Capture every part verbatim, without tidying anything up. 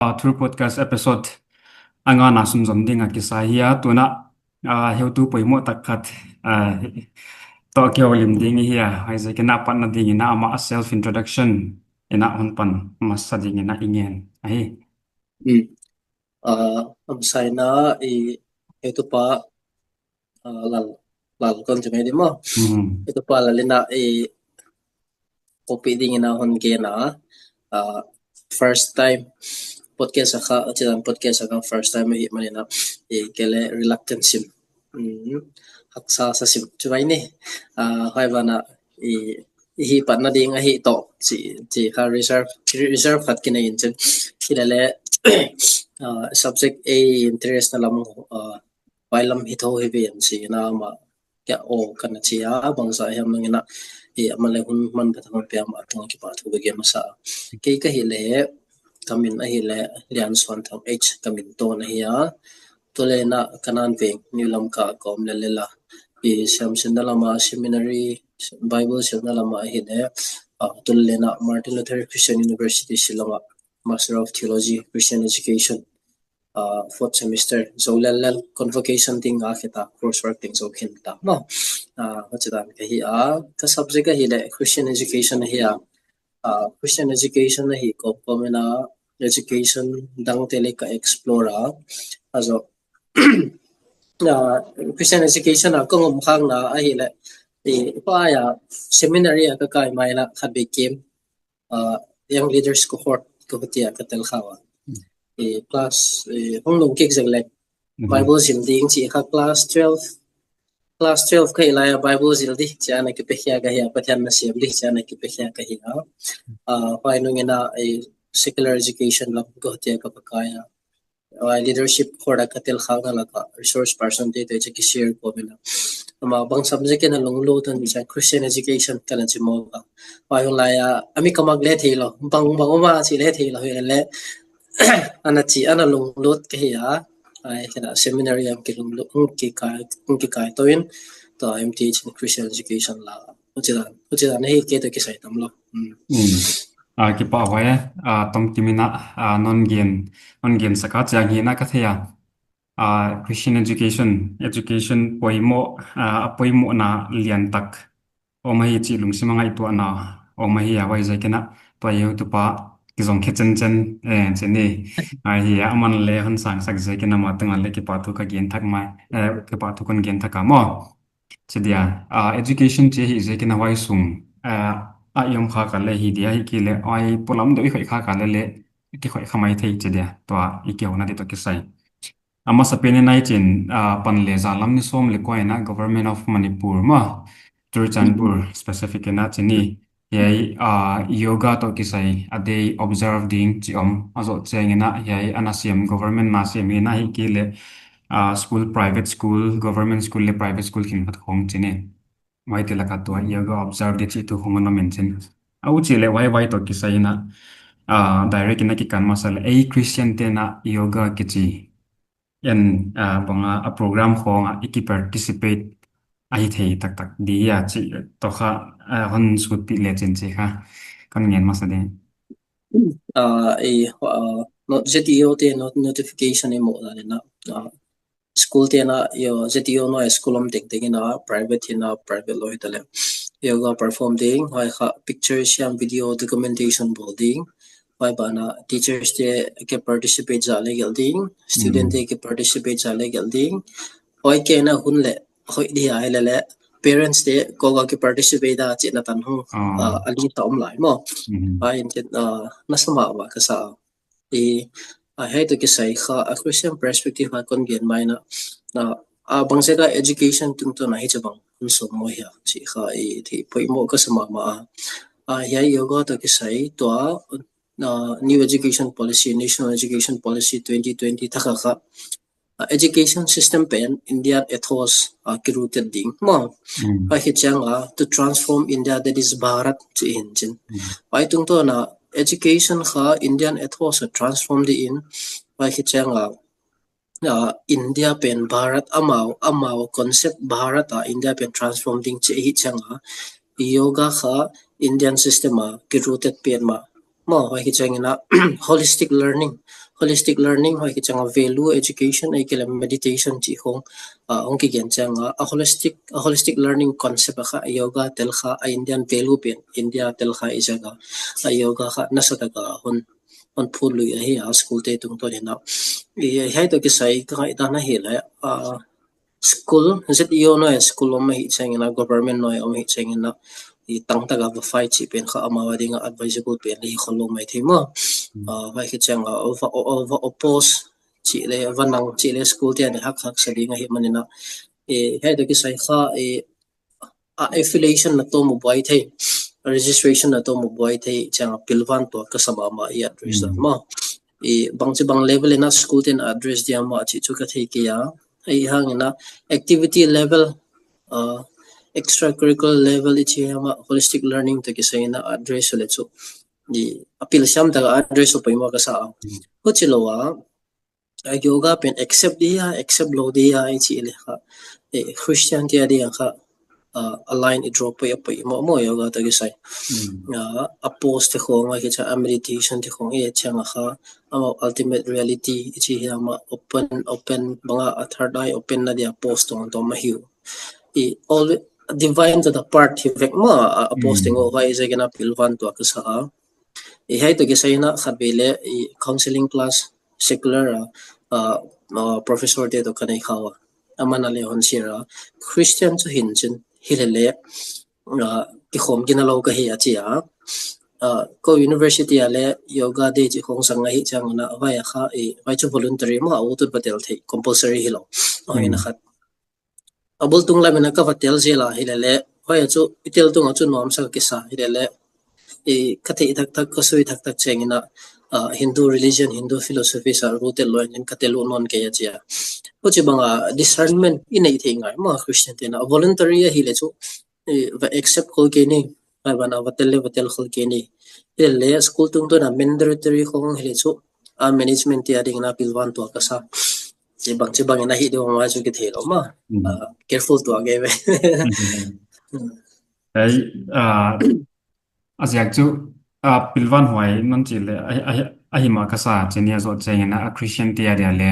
Ah, Thur Podcast episode a ngana sunzom ding a kisa hi a, tuna, ah, heutu poimoh tak khat, ah, toh kihoulim ding hi a, huaiziakin a patna dingin amah self introduction in hon pan masa dingin i ngen ahi. Hmm. Ah, a masa in i heutupa, ah, Lal, Lal kon chi mai di maw. Hmm. Heutupa Lal in i koupih dingin hon gen a, ah, first time podcast a kha, chidan podcast a kha first time ahihmanin, i kei leng reluctant sim. Hmm. Haksa sa sim chi mai ni. Ah, huai banah i, i hih patna ding ahi toh, chi, chi kha reserve, reserve khat kinei in chin. Hilele, ah, subject a interest na lam, ah, huai lam hi thou hi ve in chi na amah kia o kana chi a, bangzah hiam nung in, i amah leng hun man khat hon pia, amah tungah kipahthu ka gen masa. Kei ka hih leh, ka min ahih leh Liansuanthang H, ka min tawn ahi a. Tuleh na Kanan veng, New Lamka ka om lel a. I siamsinna lam ah seminary, Bible siamna lam ah ahih leh, ah, tuleh na Martin Luther Christian University Shillong ah Master of Theology, Christian Education, ah, fourth semester zou lellel, convocation ding a khe ta, coursework ding zou khin ta maw. Ah, huchidan ka hi a, ka subject ahih leh Christian Education ahi a. Ah, Christian Education ahih kawmkawm in education dangte leng ka explore a. Also, ah, Christian Education a ka ngom khakna ahih leh, i, huai a seminary a ka kai mai in khatvei camp, ah, Young Leaders Cohort ka huchia ka tel kha ua. Hmm. I, class, i, hong lungkik zek leng. Mhm. Bible zil ding chi kha class twelve. Class twelve ka hih lai a Bible zil di, chia na kipe khia ka hi a, Pathian na siam di, chia na kipe khia ka hi a. Ah, huai nung in, i, secular education lam ka huchia ka pakai a. Huai leadership cohort a ka tel khakna lak ah resource person te toh chia kishare kawm in. Amah bang subject in a lunglut a chih chiang Christian education ka na chi mawk a. Huai hun lai a, a mi ka mak leh theilou, bang bang om a chih leh theilou hilele, ana chi, ana lunglut ka hi a. Huai kha seminary a kilunglut, hong kikai, hong kikai tou in, toh M T H in Christian education la. Huchidan, huchidan hi kei toh kisai tam lou. Hmm. Hmm. Ah, kipak huai, ah, Tom Kim in, ah, non gen, non gen sak a chiang hi in ka thei a. Ah, Christian education, education poimoh, ah, a poimohna lian tak om ahi chih lungsim a ngaihtuahna om ahi a, huaiziakin tua heutupa kizong khe chenchen, eh, chi ni. Ahi a, aman leng hon sang sak ziakin amah tungah leng kipahthu ka gen thak mai, eh, kipahthu kon gen thak a maw. Chi dia, ah, education chih ahih ziakin huai sung, ah, a i om khak a leh hi dia, ahihkeileh huai polam deuh i khoih khak a leh leng, kikhoih kha mai thei chi dia, tua i kihouna di toh kisai. A masapen in i chin, ah, pan leh za lam ni sawm leh kua in Government of Manipur maw, Churachandpur specific in chi ni. Hiai, ah, yoga toh kisai a day observe ding chih om. A zoh chiang in hiai ana siam, government na siam in ahihkeileh, ah, school, private school, government school leh private school khenkhat khong chi ni. Huaite lak ah tua yoga observe di chih thu khong ana om in chin. A huchi leh huai huai toh kisai in, ah, direct in kikan masa leh, ei Christian te'n yoga kichi en, ah, bang a, a program khong ah i kiparticipate ahi thei taktak di a chih toh kha, ah, hon sutpih leh chin chih kha kon ngen masa ding. Ah, i, ah, not Z E O te not notification i muh dan in, ah, school te'n, yo, Z E O nuai school om tengteng in, private in, private lou hitaleh yoga perform ding, huai kha picture siam, video documentation bawl ding, huai banah teachers te kiparticipate zah leh gelh ding, student te kiparticipate zah leh gelh ding, huai kei in hun leh hoih di a hilele, parents te kong a kiparticipate a chihna tan hong, ah, a list a om lai maw. Mhm. Huai in chin, ah, nasa mahmah ka sa. I, ah, hiai toh kisai kha, a Christian perspective a kon gen mai in, ah, ah, bangziak a education tungtawn a hichibang hun sawm maw hia chih kha i theih poimoh ka sa mahmah a. Ah, hiai yoga toh kisai tua, ah, new education policy, National Education Policy twenty twenty thak a kha, ah, education system pen Indian ethos a ki-rooted ding maw. Mm. Huai hi chiang a, to transform India, that is Bharat, chih in chin. Mm. Huai tungtawn a education kha Indian ethos a transform di in, huai hi chiang a, ah, India pen Bharat amau, amau concept Bharat a India pen transform ding chih hi chiang a, yoga kha Indian system a ki-rooted pen mah. Maw, huai hi chiang in, holistic learning, holistic learning hoih ki chang a value education ahihkeileh meditation chih khong, ah, hong kigen chang a, a holistic, a holistic learning concept a kha yoga tel kha a Indian value pen, India tel kha i ziak a, a yoga kha nasa taka hon, hon phut lui ahi a school te tungtawn in a. I, hiai toh kisai ka ngaihdan ahihleh, ah, school, Z E O nuai school om ahih chiangin a, government nuai om ahih chiangin a, i tang taka va fight chih pen kha amau ading a advisable pen le hi khol lou maithei maw. Hmm. Ah, huai khit chiang a, va, va, va oppose chih le, va nang chih le school te a ni hak hak sa ding ahihmanin a. Eh, hiai toh kisai kha, eh, a affiliation na tawm uh buai thei, registration na tawm uh buai thei, chiang a pilvang tuak ka sa mahmah i address dan maw. I bangchibang level in a school te'n address dia maw chih chu ka thei kei a. Ahihhangin a activity level, uh, extracurricular level i chih hiam a holistic learning toh kisai in a address le chu. I a pilsiam taka address uh poimoh ka sa a. Huchilou a, a yoga pen accept dia, accept lou dia i chih le kha, eh, Christian te ading a kha, ah, a line i draw poi a poimoh maw yoga toh kisai. Mm. Ah, a pose te khong a ki cha, a meditation te khong e chiang a kha, a ultimate reality i chih hiam a open, open bang a, a third eye open na dia pose tawmtawm ahi uh. I all divine to the part hi vek maw, a, a pose te ngou vai i ziakin a pilvang tuak ka sa a. I hiai toh kisai in a khatvei le i counseling class secular a, ah, ah, professor te toh ka nei kha ua. Aman a le hon share a, Christian chu hi'n chin, hilele, ah, kikhawm gina lou ka hi a chi a. Ah, kou university a le yoga day chih khong sang ahih chiangin a, huai a kha, eh, huai chu voluntary maw, a ut ut va tel thei, compulsory hilou. Huai in a khat. A bul tung lam in a ka va tel zel a hilele, huai a chu, i tel tung a chu nuamsa ka kisa hilele, i ka theih taktak, ka sui taktak chiangin a, ah, Hindu religion, Hindu philosophy sa rooted lou in ka tel uh nawn kei a chi a. Huchibang a discernment i neih theih ngai maw Christian te'n a, voluntary ahih le chu, i va accept khol kei ni, huai ban a va tel le va tel khol kei ni. Hilele school tungtawn a mandatory khong hilele chu, a management te ading in a pilvang tuak ka sa. Chibang, chibang in a hi deuh maw chu kitheilou maw. Mm. Ah, careful tuak e ve. Mm. Ei, ah, a ziak chu, ah, pilvang huai non chih le, a, a, a hi mah ka sa, chih ni a zoh chiangin a Christian te adia le,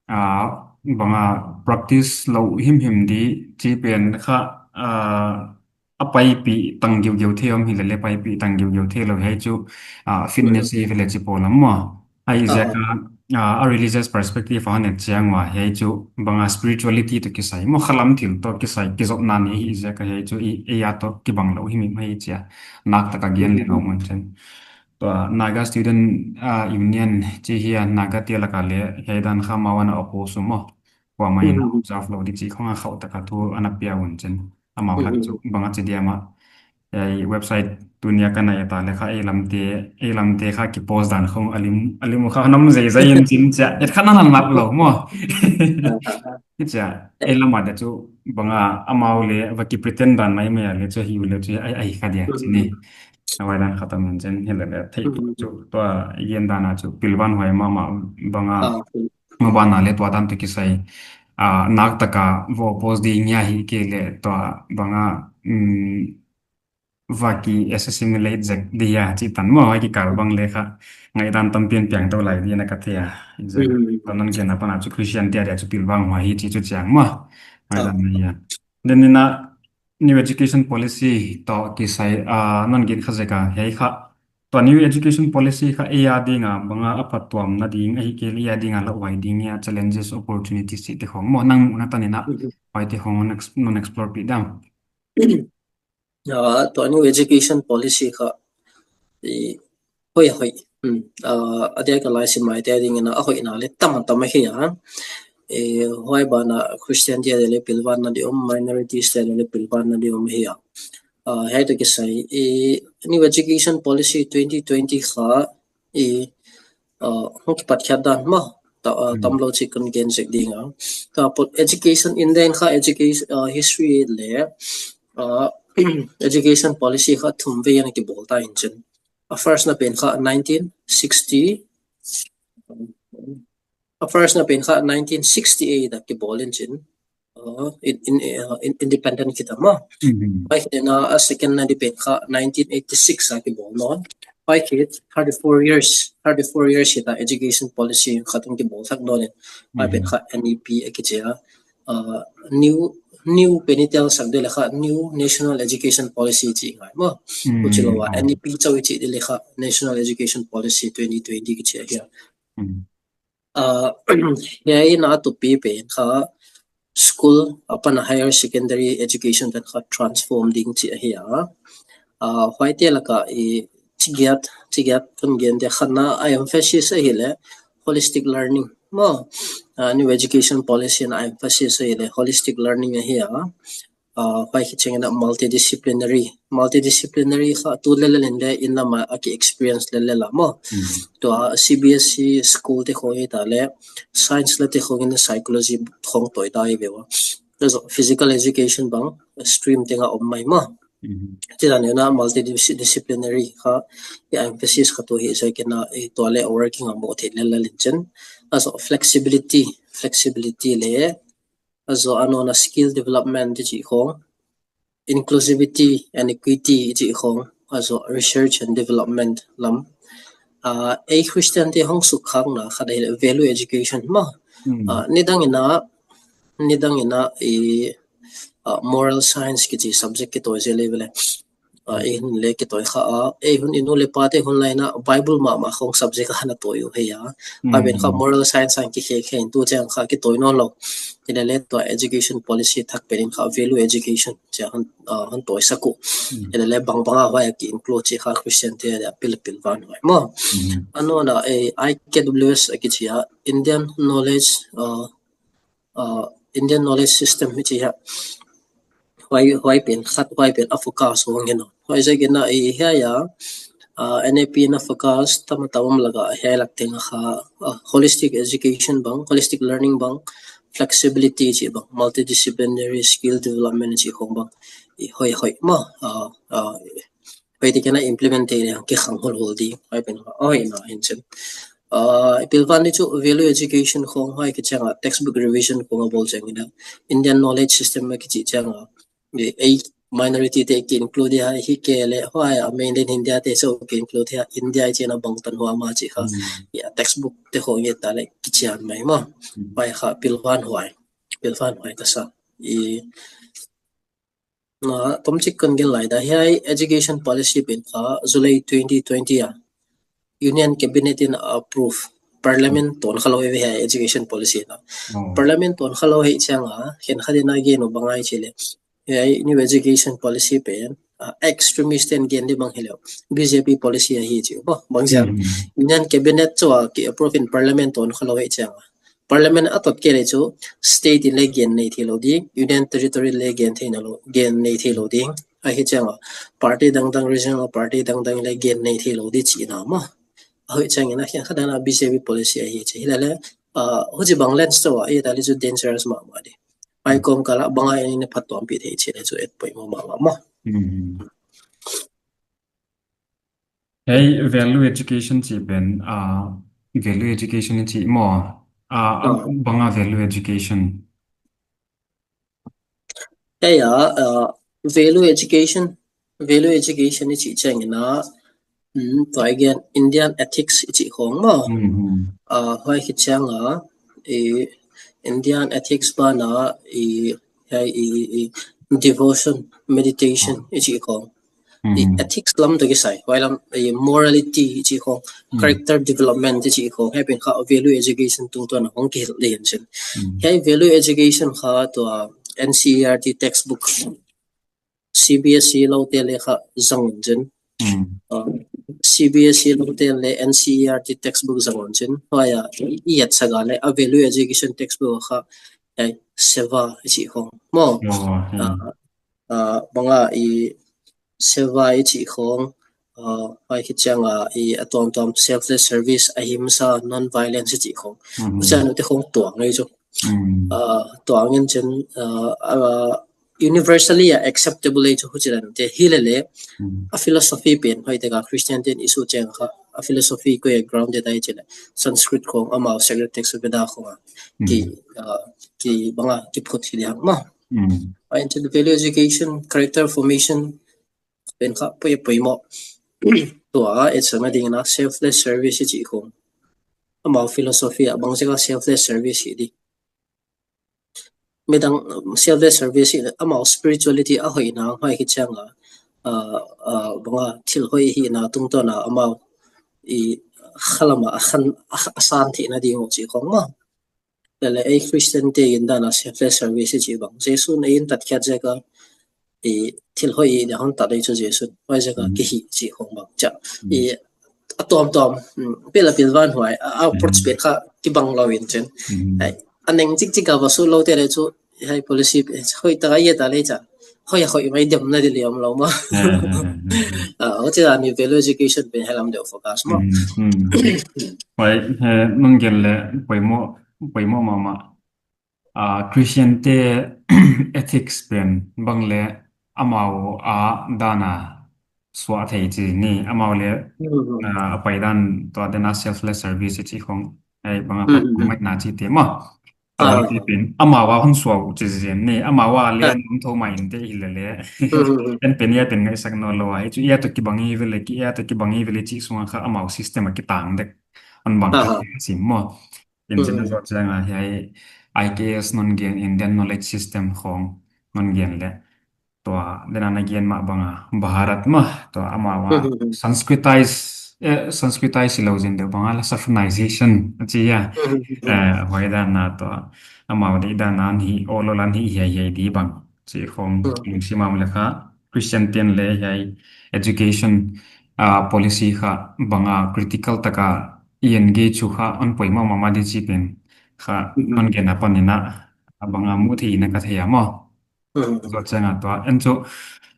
ah, bang a practice lou himhim di chih pen kha, ah, a paipih tang giugiu thei om hilele paipih tang giugiu theilou hiai chu, ah, fitness hi vele chi pawlam maw. Huai ziak a, ah, a religious perspective a hon et chiang ua hiai chu bang a spirituality toh kisai maw khalam thil toh kisai kizopna ni hi ziak a hiai chu i, i a toh kibang lou himhim hi chia. Nak taka gen le lou mun chen. Tua Naga Student, ah, Union chih hi a Naga te laka le hiai dan kha amau ana oppose uh maw. Kuamah in observe lou di chih khong a khauh taka thu ana pia un chen. Amau khat chu bang a chi diam a. Ei website tuni a ka na et a le kha ei lamte, ei lamte kha ki post dan khong a lim, a lim uh kha nam zeizai in chin chia. Et kha na na nap lou maw. Chia, ei lam a dia chu bang a amau le va ki pretend dan maimai a le chu hi uh le chu ai, ai kha dia chi ni. A huai dan kha tam in chen hilele thei tu chu. Tua i gen dan a chu pilvang huai mahmah bang a. Ah, Maban a le tua dan toh kisai, ah, nak taka va oppose di ngia hi kei le tua bang a, mm, va ki assimilate zek di a chih tan maw, huai kikal bang le kha ngaihdan tampi in piang tou lai di na ka thei a. Exactly. Mm. Tua non gen apan a chu Christian te adia chu pilvang huai hi chih chu chiang maw. Huai dan ni a. Then in a new education policy toh kisai, ah, non gen kha zek a hiai kha Tua new education policy kha ei ading a bang a a phattuamna ding ahihkeileh ei ading a lauhuai ding a challenges, opportunities chihte khong maw nang muhna tan in a huaite khong non ex-, non explore pih diam. Ah, tua new education policy kha i hoih a hoih. Hmm. Ah, a dia ka lai sim maite ading in a hoihna le tam a tam ahi a. Eh, huai ban a Christian te adia le pilvanna di om, minorities te adia le pilvanna di om ahi a. Ah, hiai toh kisai, i, new education policy twenty twenty kha, i, ah, hong kipat khiat dan maw, ta, ah, tamlou chik kon gen zek ding a. Ka pot education in den kha education, ah, history le, ah, education policy kha thum vei ana kibawl ta in chin. A first na pen kha nineteen sixty, a first na pen kha nineteen sixty-eight a kibawl in chin. Uh, in, in, uh, in, independent kita maw. Mhm. Huai khit in a second na di pen kha nineteen eighty-six a kibawl nawn. Huai khit thirty four years, thirty four years hita education policy khat hong kibawl thak nawn in, huai pen kha N E P a kichi a. Uh, new, new pen i tel sak di leh kha New National Education Policy chi ngai maw. Huchi lou a N E P chauh i chih di leh kha National Education Policy twenty twenty kichi ahi a. Uh, hiai in a tupi pen kha school apan a higher secondary education pen kha transform ding chi ahi a. Uh, huaite laka i chigiat, chigiat kan gen dia khatna a emphasis ahi leh holistic learning maw. Uh, new education policy na emphasis ahi leh holistic learning ahi a. Uh, huai khit chiang in a multidisciplinary. Multidisciplinary kha tu lel lel in leh inn lam a ki experience lel lel a maw. Tua C B S E school te khong hita leh science la te khong in psychology khong toh i ta i ve ua. Physical education bang stream teng a om mai maw. Chih dan in a multidisciplinary kha i emphasis kha tu hi ziak in a, eh, tua leh working a maw thei lel lel in chin. Also flexibility, flexibility leh a zoh a nawn a skill development i chih khong, inclusivity and equity i chih khong, a zoh research and development lam. Uh, ei Christian te hong suk khakna khat ahi leh value education maw. Uh, nidang in a, nidang in a i, uh, moral science kichi subject kitawi zel leh. Uh, ei hun leh kitawi kha a, ei hun i nu leh pa te hun lai in a Bible mahmah khong subject a hon tawi uh hi a. Huai pen kha moral science a kikhek khek in tu chiang kha kitawi nawn lou. Hileleh tua education policy thak pen in kha value education chi a hon, uh, hon tawi sak uh. Hileleh bangbang a huai a ki include chih kha Christian te a pil, pilvan huai maw. A nawn a, eh, I K W S a kichi a, Indian Knowledge, uh, uh, Indian Knowledge System i chi a. Huai, huai pen khat, huai pen a focus hong hi nawn. Huai ziak in a i hiai a, uh, N E P in a focus tam a tam om lak a hiai lak teng a kha, uh, holistic education bang, holistic learning bang, flexibility chi bang, multidisciplinary skill development chi khong bang i hoih hoih maw. Uh, uh, huai te kha na implement te leh kikhang hol hol di, huai pen kha hoihna hi chin. Uh, i pilvan di chu value education khong huai khit chiang a textbook revision khong a bawl chiang in a Indian Knowledge System a kichi chiang a, eh, ei minority te ki include hi, hi kei leh huai a mainland India te chauh ki include hi, India i chihna bangtan huai mah chi kha. Ya, textbook te khong i et leh kichian mai maw. Huai kha pilvan huai, pilvan huai ka sa. I Na, tomchik kon gen lai da, hiai education policy pen kha July twenty twenty a Union Cabinet in approve. Parliament ton kha lou ve hiai education policy na. Parliament ton kha lou hi chiang a, khenkhat in a gen uh bang ahi chi leh, hiai new education policy pen, uh, extremist in gen di bang hi leh, B J P policy ahi chi uh. Bang ziak, Union Cabinet chauh a ki approve in Parliament ton kha lou hi chiang a, Parliament a tot kei leh chu state in leng gen nei theilou ding, Union Territory leng gen thei na lou, gen nei theilou ding. Ahi chiang a party dangdang, regional party dangdang leng gen nei theilou ding chihna maw. Ahi chiang in a khenkhat in a B J P policy ahi chi. Hileleh, uh, huchi bang lens chauh a i et leh chu dangerous mahmah di. Huai kawmkal a bang a en in a phattuampih thei chi leh chu et poimoh mahmah maw. Hiai value education chih pen, ah, value education i chih maw. Ah, bang a value education? Hiai a, ah, value education, value education i chih chiang in a, mm, tua i gen Indian ethics i chih khong maw. Ah, huai khit chiang a, i Indian ethics ban a, i, hiai i, i, i devotion, meditation i chih khong. I ethics lam toh kisai, huai lam, i morality i chih khong, character development i chih khong, hiai pen kha value education tungtawn a hong kihilh di hi chin. Hiai value education kha tua N C E R T textbook, C B S E lou te leng kha zang un chin. Ah, C B S E lou te leng N C E R T textbook zang un chin. Huai a i et sak a leh a value education textbook kha, eh, seva i chih khong maw. Ah, ah, bang a i seva i chih khong, ah, huai khit chiang a i a tuamtuam selfless service, ahimsa, non-violence i chih khong. Huchi a nu te khong tuang ahi chu. Ah, tuang in chin, ah, ah, universally a acceptable ahi chu huchi a nu te. Hileleh, a philosophy pen, huai te kha Christian te'n i sut chiang kha, a philosophy koi a grounded ahi chi leh, Sanskrit khong, amau sacred text Veda khong a ki, ah, ki bang a kiphut hi di hi maw. Huai in chin value education, character formation pen kha poi, poimoh. Tua a etsakna dingin a selfless service i chih khong, amau philosophy a bangziak a selfless service hi di. Midang, um, selfless service hi, amau spirituality a hoihna huai hi chiang a, uh, uh, banga thil hoih hihna tungtawn a amau i khalam a a khan, a, a san theihna ding uh chih khong maw. Lele ei Christian te in dan a selfless service i chih bang, Jesu'n ei in tat khiat ziak a, i thil hoih i dia hon tat ei chu Jesu'n, huaiziak a kihih chih khong bang chia. I a tuamtuam, mm, pela pilvan huai a, a approach pen kha kibang lou in chin. Ai, a neng chikchik a va sut lou te leh chu, hiai policy pen hoih tak a i et a leh cha, hoih a hoih mai demna di leh om lou maw. Ah, huchi dan in value education pen hiai lam deuh focus maw. Huai, eh, nang gen leh poimoh, poimoh mahmah. Ah, Christian te ethics pen bang leh amau a dan a suah thei chi ni, amau leh, ah, a paidan tua dan a selfless service chi khong, ei bang a pai mai na chi te maw. Amau te pen, amau a hon suah uh chi zen ni, amau a leh nung tho mai in te hi lele. Pen pen ia pen ngaisak nawn lou a, hi chu ia toh kibang hi vele, ki ia toh kibang hi vele chih sung a kha amau system a kitang dek. An bang kha sim maw. In chin a zawh chiang a hiai I K S nang gen, Indian knowledge system khong nang gen leh. Tua, dan a na gen mah bang a, Bharat maw, tua amau a Sanskritize, eh, Sanskritize hilou zen deuh bang a la Saffronization, a chi a. Eh, huai dan a tua, amau deihdan a hi, ol ol a hi hiaihiai di bang. Chih khong, lungsim a om leh kha, Christian te'n leh hiai education, ah, policy kha bang a critical tak a i engage uh kha hon poimoh mahmah di chih pen kha nang gen apan in a, a bang a mu thei in a ka thei a maw. Zawh chiang a tua, en chu,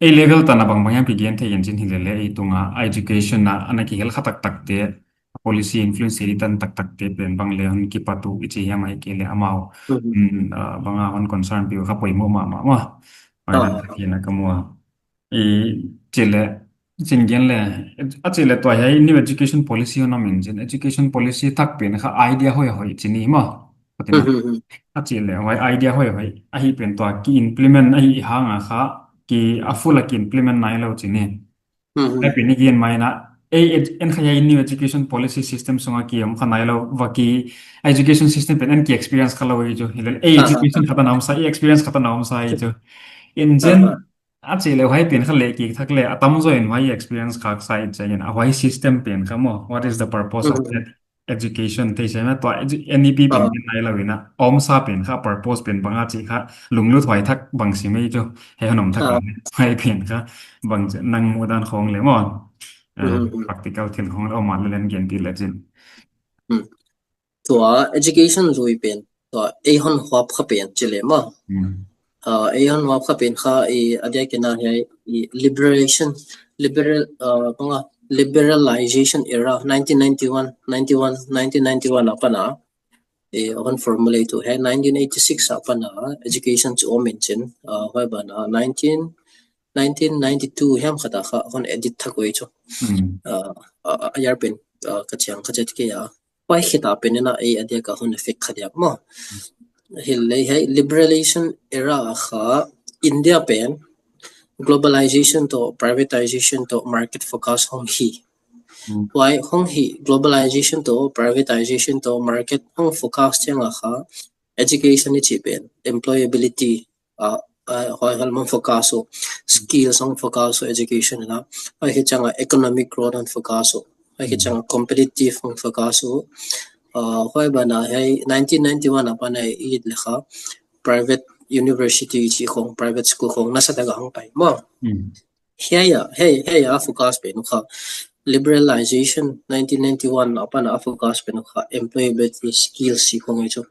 ei level tan a bangbang hiam kigen thei in chin hi lele, ei tung a education a, ana kihel kha taktak te, policy influence hi tan taktak te pen bang leh hon kipat uh i chi hiam ahihkeileh amau, mm, ah, bang a hon concern pi uh kha poimoh mahmah maw. Huai dan kha kina ka mu a. I chih leh, chin gen leh, a chih leh tua hiai new education policy hon om in chin, education policy thak pen kha idea hoihhoih chi ni maw. Patina. A chih leh, huai idea hoihhoih, ahi pen tua ki implement, ahi hang a kha, ki a full a ki implement nailou chi ni. Huai pen i gen mai na, ei ed-, en kha hiai new education policy system sung a ki om kha nailou, va ki education system pen en ki experience kha lou hi chu, hilele, ei education khat ana om sa, ei experience khat ana om sa hi chu. In chin, a chih leh huai pen kha leh kik thak leh, a tamzaw in huai experience khak sa i chi in, a huai system pen kha maw, what is the purpose of that education, thei se na tua edu-, N E P pen pen nailou in a, om sa pen kha purpose pen bang a chih kha, lunglut huai thak bang sim ei chu, hei hon om thak leh, huai pen kha, bang chi, nang muhdan khong leh maw. Eh, practical thil khong leh om a leh len gen pi leh chin. Tua education lui pen, tua ei hon huap kha pen chi leh maw. Ah, ei hon huap kha pen kha i a diak in a hiai i liberation, liberal, ah, bang a, liberalization era, nineteen ninety-one, ninety-one, nineteen ninety-one apan a, i hon formulate uh hiai nineteen eighty-six apan a, education chu om in chin, ah, huai ban a, nineteen, nineteen ninety-two hiam khat a kha hon edit thak uh ei chu. Ah, ah, ah, a yar pen, ah, ka chiang kha chet kei a. Huai khit a pen in a ei a diak a hon affect kha diak maw. Hilele hiai liberalization era a kha India pen globalization toh privatization toh market focus hong hi. Huai hong hi globalization toh privatization toh market hong focus chiang a kha education i chih pen employability, ah, ah, huai hal mang focus uh, skills hong focus uh education in a, huai hi chiang a economic growth hong focus uh, huai hi chiang a competitive hong focus uh, ah, huai ban a hiai nineteen ninety-one apan a i et leh kha private university chih khong, private school khong nasa tak a hong pai maw. Hiai a, hiai, hiai a focus pen uh kha liberalization nineteen ninety-one apan a focus pen uh kha employability skills chih khong ei chu.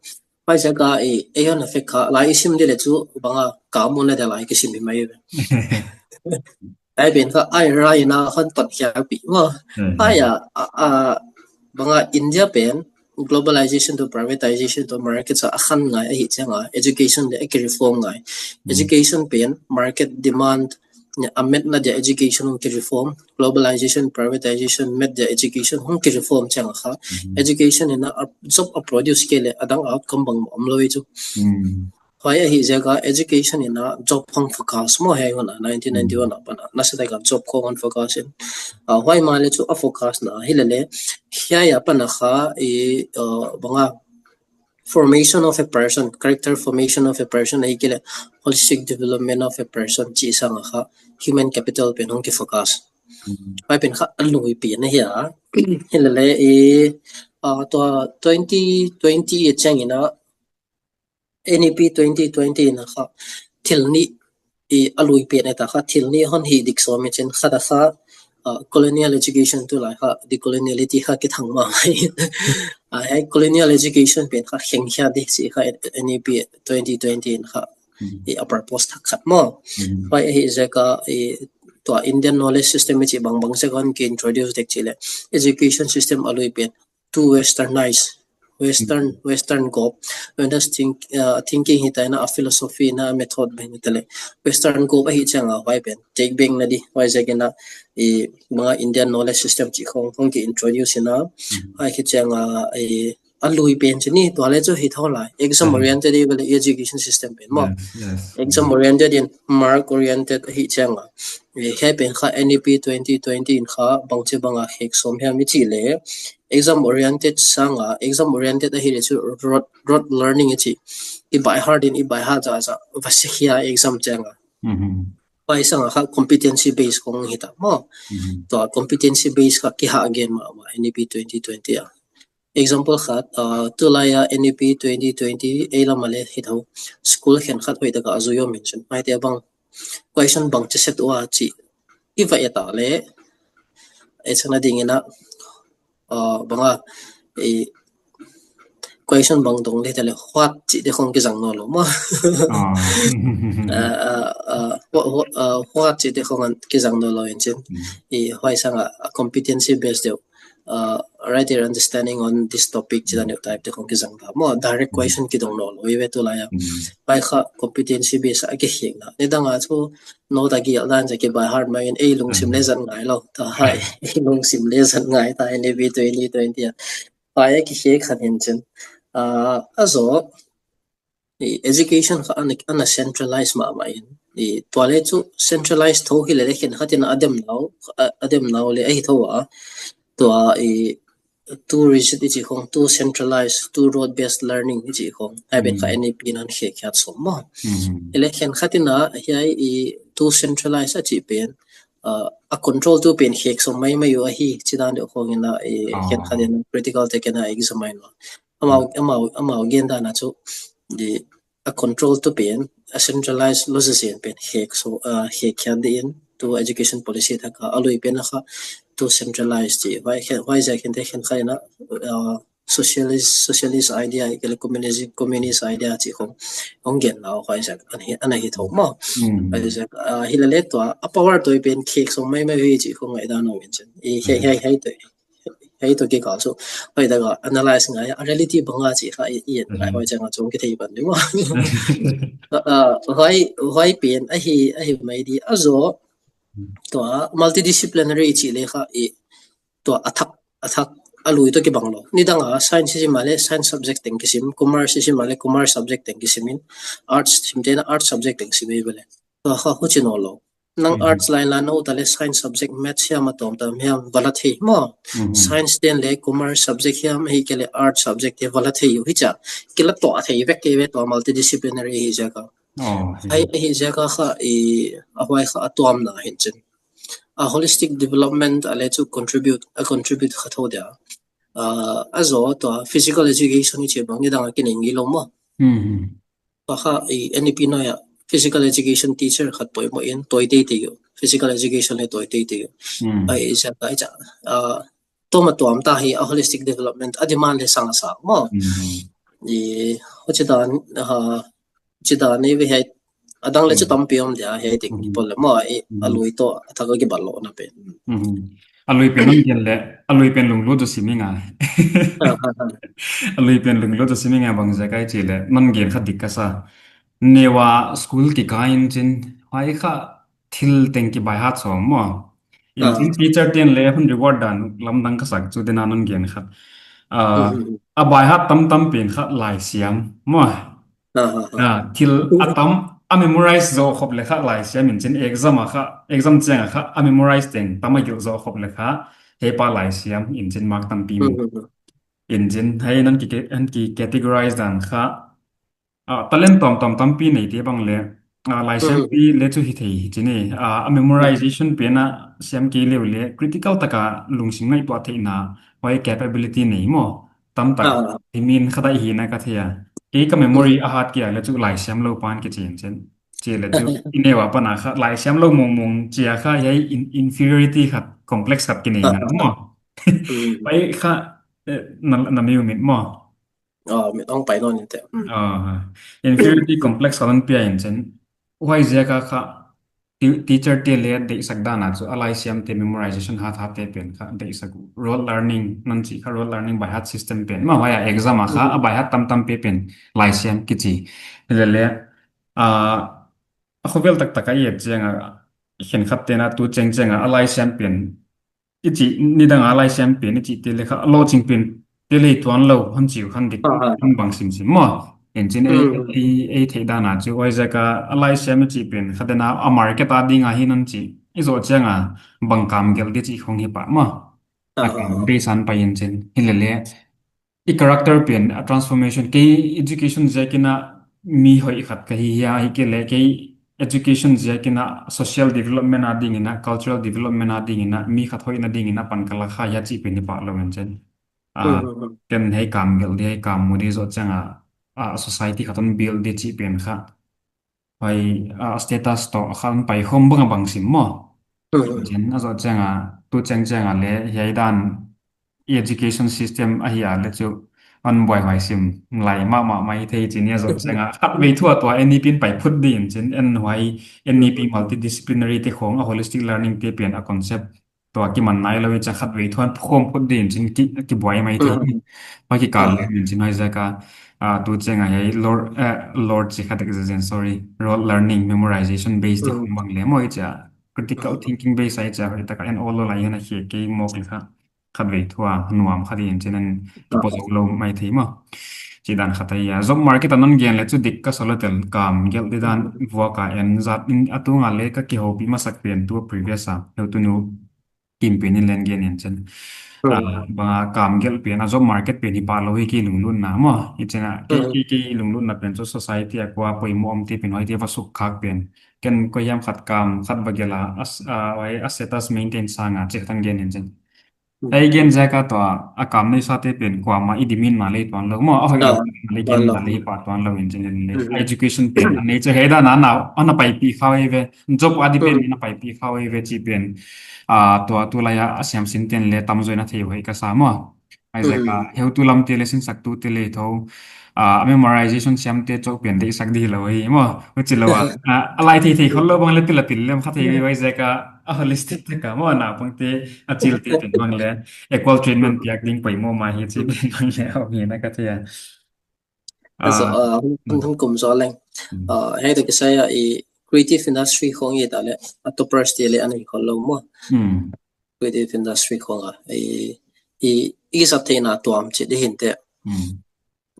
Huaiziak a ei, ei hon affect kha, lai i sim di leh chu bang a ka muhna dia lai kisim hi mai ve. Huai pen kha ai rai na hon tot khia pi maw. Huai a, a, a, bang a India pen globalization toh privatization toh market a khan ngai ahih chiang a education leh a ki reform ngai. Education pen market demand a metna dia education hong ki reform, globalization, privatization met dia education hong ki reform chiang a kha education in a job a produce kei leh adang outcome bang om lou ei chu. Huai ahih ziak a education in a job khong focus maw, hiai hun a nineteen ninety-one a pan a. Nasa tak a job khong hon focus in. Ah, huai mahleh chu a focus na hi lele. Hiai a pan a kha i, uh, bang a formation of a person, character formation of a person ahihkeileh holistic development of a person chih sang a kha human capital pen hong ki focus. Huai pen kha a lui pen ahi a. Hi lele i, uh, tua twenty twenty a chiang in a N E P twenty twenty in a kha thil nih i a lui pen e ta kha thil nih hon hih dik sawm i chin khat a kha, uh, colonial education tulai kha decoloniality kha kithang mahmah. Ah, hiai colonial education pen kha kheng khia di chih kha N E P twenty twenty in kha i a purpose thak khat maw. Huai ahih ziak a i tua Indian knowledge system i chih bangbang ziak a hon ki introduce dek chih leh education system a lui pen too westernized, western, western gawp, western think, uh, thinking hi ta in a, philosophy in a, method bang hi ta leh western gawp ahih chiang a huai pen take back na di, huai ziak in a i bang a Indian knowledge system chih khong hong ki introduce in a, huai khit chiang a i a lui pen chih ni, tua leh chu hi thou lai. Exam oriented i bel education system pen maw. Exam oriented in mark oriented ahih chiang a. I hiai pen kha N E P twenty twenty in kha bangchi bang a khek sawm hiam i chih leh exam oriented sang a, exam oriented ahih leh chu rote, rote learning i chih. I by heart in, i by heart za za va se khia exam chiang a. Huai sang a kha competency base khong hi ta maw. Tua competency base kha kihah gen mahmah N E P twenty twenty a. Example khat, uh, tulai a N E P twenty twenty ei lam a leh hi thou school khenkhat hoih tak a a zui om in chin. Huaite bang question bangchi set ua chih i va et a leh, ei chana ding in a, uh, bang a, i question bang dong leh ta leh what chih te khong kizang nawnlou maw. Uh, uh, uh, what, what, uh, what chih te khong kizang nawnlou in chin. I huai sang a, a competency based deuh, uh, write your understanding on this topic chih dan deuh type te khong kizang ta maw. Direct question kidong nawnlou i ve tulai a. Huai kha competency base a kikhek na. Nidang a chu note a gial dan za ki by heart mai in ei lungsim leh zat ngai lou. Ta hiai, ei lungsim leh zat ngai ta N E P twenty twenty a. Huai a kikhek khat in chin. Ah, a zaw, i education kha ana, ana centralize mahmah in. I tua leh chu centralize thou hi lele khenkhat in a dem nau, a, a dem nau leh ahi thou a. Tua i too rigid i chih khong, too centralized, too rote based learning i chih khong. Hiai pen kha N E P in a khek khiat sawm maw. I leh khenkhat in a hiai i too centralized a chih pen, uh, a control tu pen khek sawm maimai uh ahi chih dan deuh khong in a, i khenkhat in a critical te ken a examine ua. Amau, amau, amau gen dan a chu, di, a control tu pen, a centralize lou zazen pen khek sawm, uh, khek khiat di in, tu education policy thak a, a lui pen a kha, too centralized chih. Huai khe, huai ziak in te khenkhat in a, uh, socialist, socialist idea, ahihkeileh communism, communist idea chih khong hong gen nau huai ziak ana hi, ana hi thou maw. Huai ziak, uh, hi lele tua, a power toh i pen khek sawm maimai uh hi chih khong ngaihdan om in chin. I hiai, hiai, hiai toh. Hiai toh kikal chu, huai tak a analyze ngai, a reality bang a chih kha i, i en ngai, huai chiang a chu kithei pan di maw. Ah, ah, huai, huai pen ahi, ahi mai di a zaw, tua multidisciplinary chih leh kha i, tua a thak, a thak, a lui toh kibang lou. Nidang a science i sim a leh science subject teng kisim, commerce i sim a leh commerce subject teng kisim in, arts sim te in a arts subject teng sim i ve leh. Tua kha huchi nawnlou. Nang arts line la nou ta leh science subject, maths hiam, a tuamtuam hiam va la thei maw. Science te'n leh commerce subject hiam, ahihkeileh arts subject te va la thei uh hichia. Kila tuah thei vek kei ve tua multidisciplinary ahih ziak a. Ahih ziak a kha i, a huai kha a tuamna hi in chin. A holistic development a leh chu contribute, a contribute kha thou dia. Ah, a zaw tua physical education i chih bang nidang a kinei ngei lou maw. Tua kha i N E P nuai a physical education teacher khat poimoh in tawi teitei uh. Physical education leh tawi teitei uh. Ahih ziak a, ah, tuam a tuam ta hi a holistic development a demand leh sang a sang maw. I, huchi dan, ah, huchi dan i ve hiai, a dang leh chu tampi om dia hiai teng pol leh maw, i, a lui toh a thak a kibat louhna pen. A lui pen non gen leh, a lui pen lunglut zaw sim i ngai. A lui pen lunglut zaw sim i ngai bang ziak a i chih leh, non gen kha dik ka sa. Neu a school kikai in chin, huai kha thil teng ki by heart sawm maw. In chin teacher te'n leh hun reward dan lamdang ka sak chu dena non gen khat. Ah, a by heart tamtam pen kha laisiam maw. Ah, thil a tam a memorize zoh khop leh kha laisiam in chin, exam a kha, exam chiang a kha a memorize teng tam a gelh zoh khop leh kha, hiai pa laisiam in chin mark tampi mu in chin. Hiai nan ki, nan ki categorize dan kha, ah, talent tuamtuam tampi neite bang leh, ah, laisiampi leh chu hithei hi chi ni. Ah, a memorization pen a siam kei leh leh critical taka lungsim ngaihtuah theihna, huai capability nei maw. Tamtak, i min khat a hi na ka thei a. Kei ka memory a hat kei a leh chu laisiam lou pan kichi in chin. Chi leh chu i neu a pan a kha laisiam lou mongmong chi a kha hiai in-, inferiority khat, complex khat kinei na maw. Huai kha, eh, na, na mi mit maw. Inferiority complex kha hon pia in chin. Huaiziak a kha ti-, teacher te leh deihsak dan a chu a laisiam te memorization hat hat te pen kha deihsak uh. Rote learning nan chi kha, rote learning by heart system pen. Maw huai a exam a kha a by heart tamtampi pen laisiam kichi. Leh leh, ah, a khovel taktak a i et chiang a, khenkhat te'n a tu chengcheng a, a laisiam pen i chih, nidang a laisiam pen i chih te leh kha, lohching pen te leh tuan lou, hon chi uh khan dik, hon bang simsim maw. In chin ei, ei, ei theih dan a chu, huaiziak a, a laisiam i chih pen, kha den a, a market a ding a hi nan chi, i zoh chiang a, bang kam gelh di chih khong hi pah maw. A kam base a pai in chin, hi leh leh. I character pen a transformation, kei education ziak in a mi hoih khat ka hi hia, ahihkeileh kei education ziak in a social development a ding in a, cultural development a ding in a, mi khat hoihna ding in a pan ka la kha hia chih pen hi pah lou in chin. Ah, ken hiai kam gelh di, hiai kam mu di zoh chiang a, ah, society khat hon build di chih pen kha. Huai, ah, status toh kha hon pai khawm bang a bang sim maw. Chin a zoh chiang a, tu chengcheng a leh, hiai dan i education system a hi a leh chu hon buaihuai sim lai mahmah mai thei chi ni a zoh chiang a. Khatvei thu a tua N E P in pai phut di in chin, en huai N E P multidisciplinary te khong a holistic learning te pen a concept tua kiman nailou i cha khatvei thu a hon khawm phut di in chin ki, kibuai mai thei. Huai kikal leh in chin huaiziak a, ah, tu cheng a hiai Lord, eh, Lord chi khat exercise, sorry, rote learning, memorization based te khong bang leh maw i cha critical thinking based a i cha hoihtak a en ol lou lai hian a hi kei mawk leh kha. Khatvei thu a nuam kha di in chin a kipo zou lou mai thei maw. Chih dan khat ahi a. Job market a non gen leh chu dik ka sa lou tel, kam gelh di dan vuak a en zat in a tung a leh ka kihoupi masak pen tu previous a. Heutu nu kim pen in len gen in chin. Ah, bang a kam gelh pen a job market pen hi pah lou hi kei lunglutna maw. I chin a kei, kei, kei lunglutna pen chu society a kua poimoh om te pen huai te va suk khak pen. Ken koi hiam khat kam khat va gelh a, as-, ah, huai a status maintain sang a chih khat a gen in chin. Ei gen ziak a tua, a kam neisa te pen kuamah i demand na leh tuan lou maw, a hoih lou na leh gen na leh pah tuan lou in chin leh. Education pen a nei chu hiai dan a na, ana paipih kha uh ve, job a di pen ana paipih kha uh ve chih pen. Ah, tua tulai a, a siamsin ten leh tamzaw in a thei uh hi ka sa maw. Huaiziak a, heutu lam te leh sinsak tu te leh tho. Ah, memorization siam te chauh pen deihsak di lou hi maw. Huchi lou a, ah, a lai thei thei khol lou bang leh pil a pil lem kha thei ve huaiziak a, a holistic tak a maw, naupang te a chil te pen bang leh equal treatment piak ding poimoh mah hi chih pen bang leh a om hi na ka thei a. Ah, hun, hun, hun kum zaw leng. Ah, hiai toh kisai a i creative industry khong i et leh, a toppers te leh ana hi khol lou maw. Creative industry khong a, i, i, i zat theihna tuam chih di hinteh.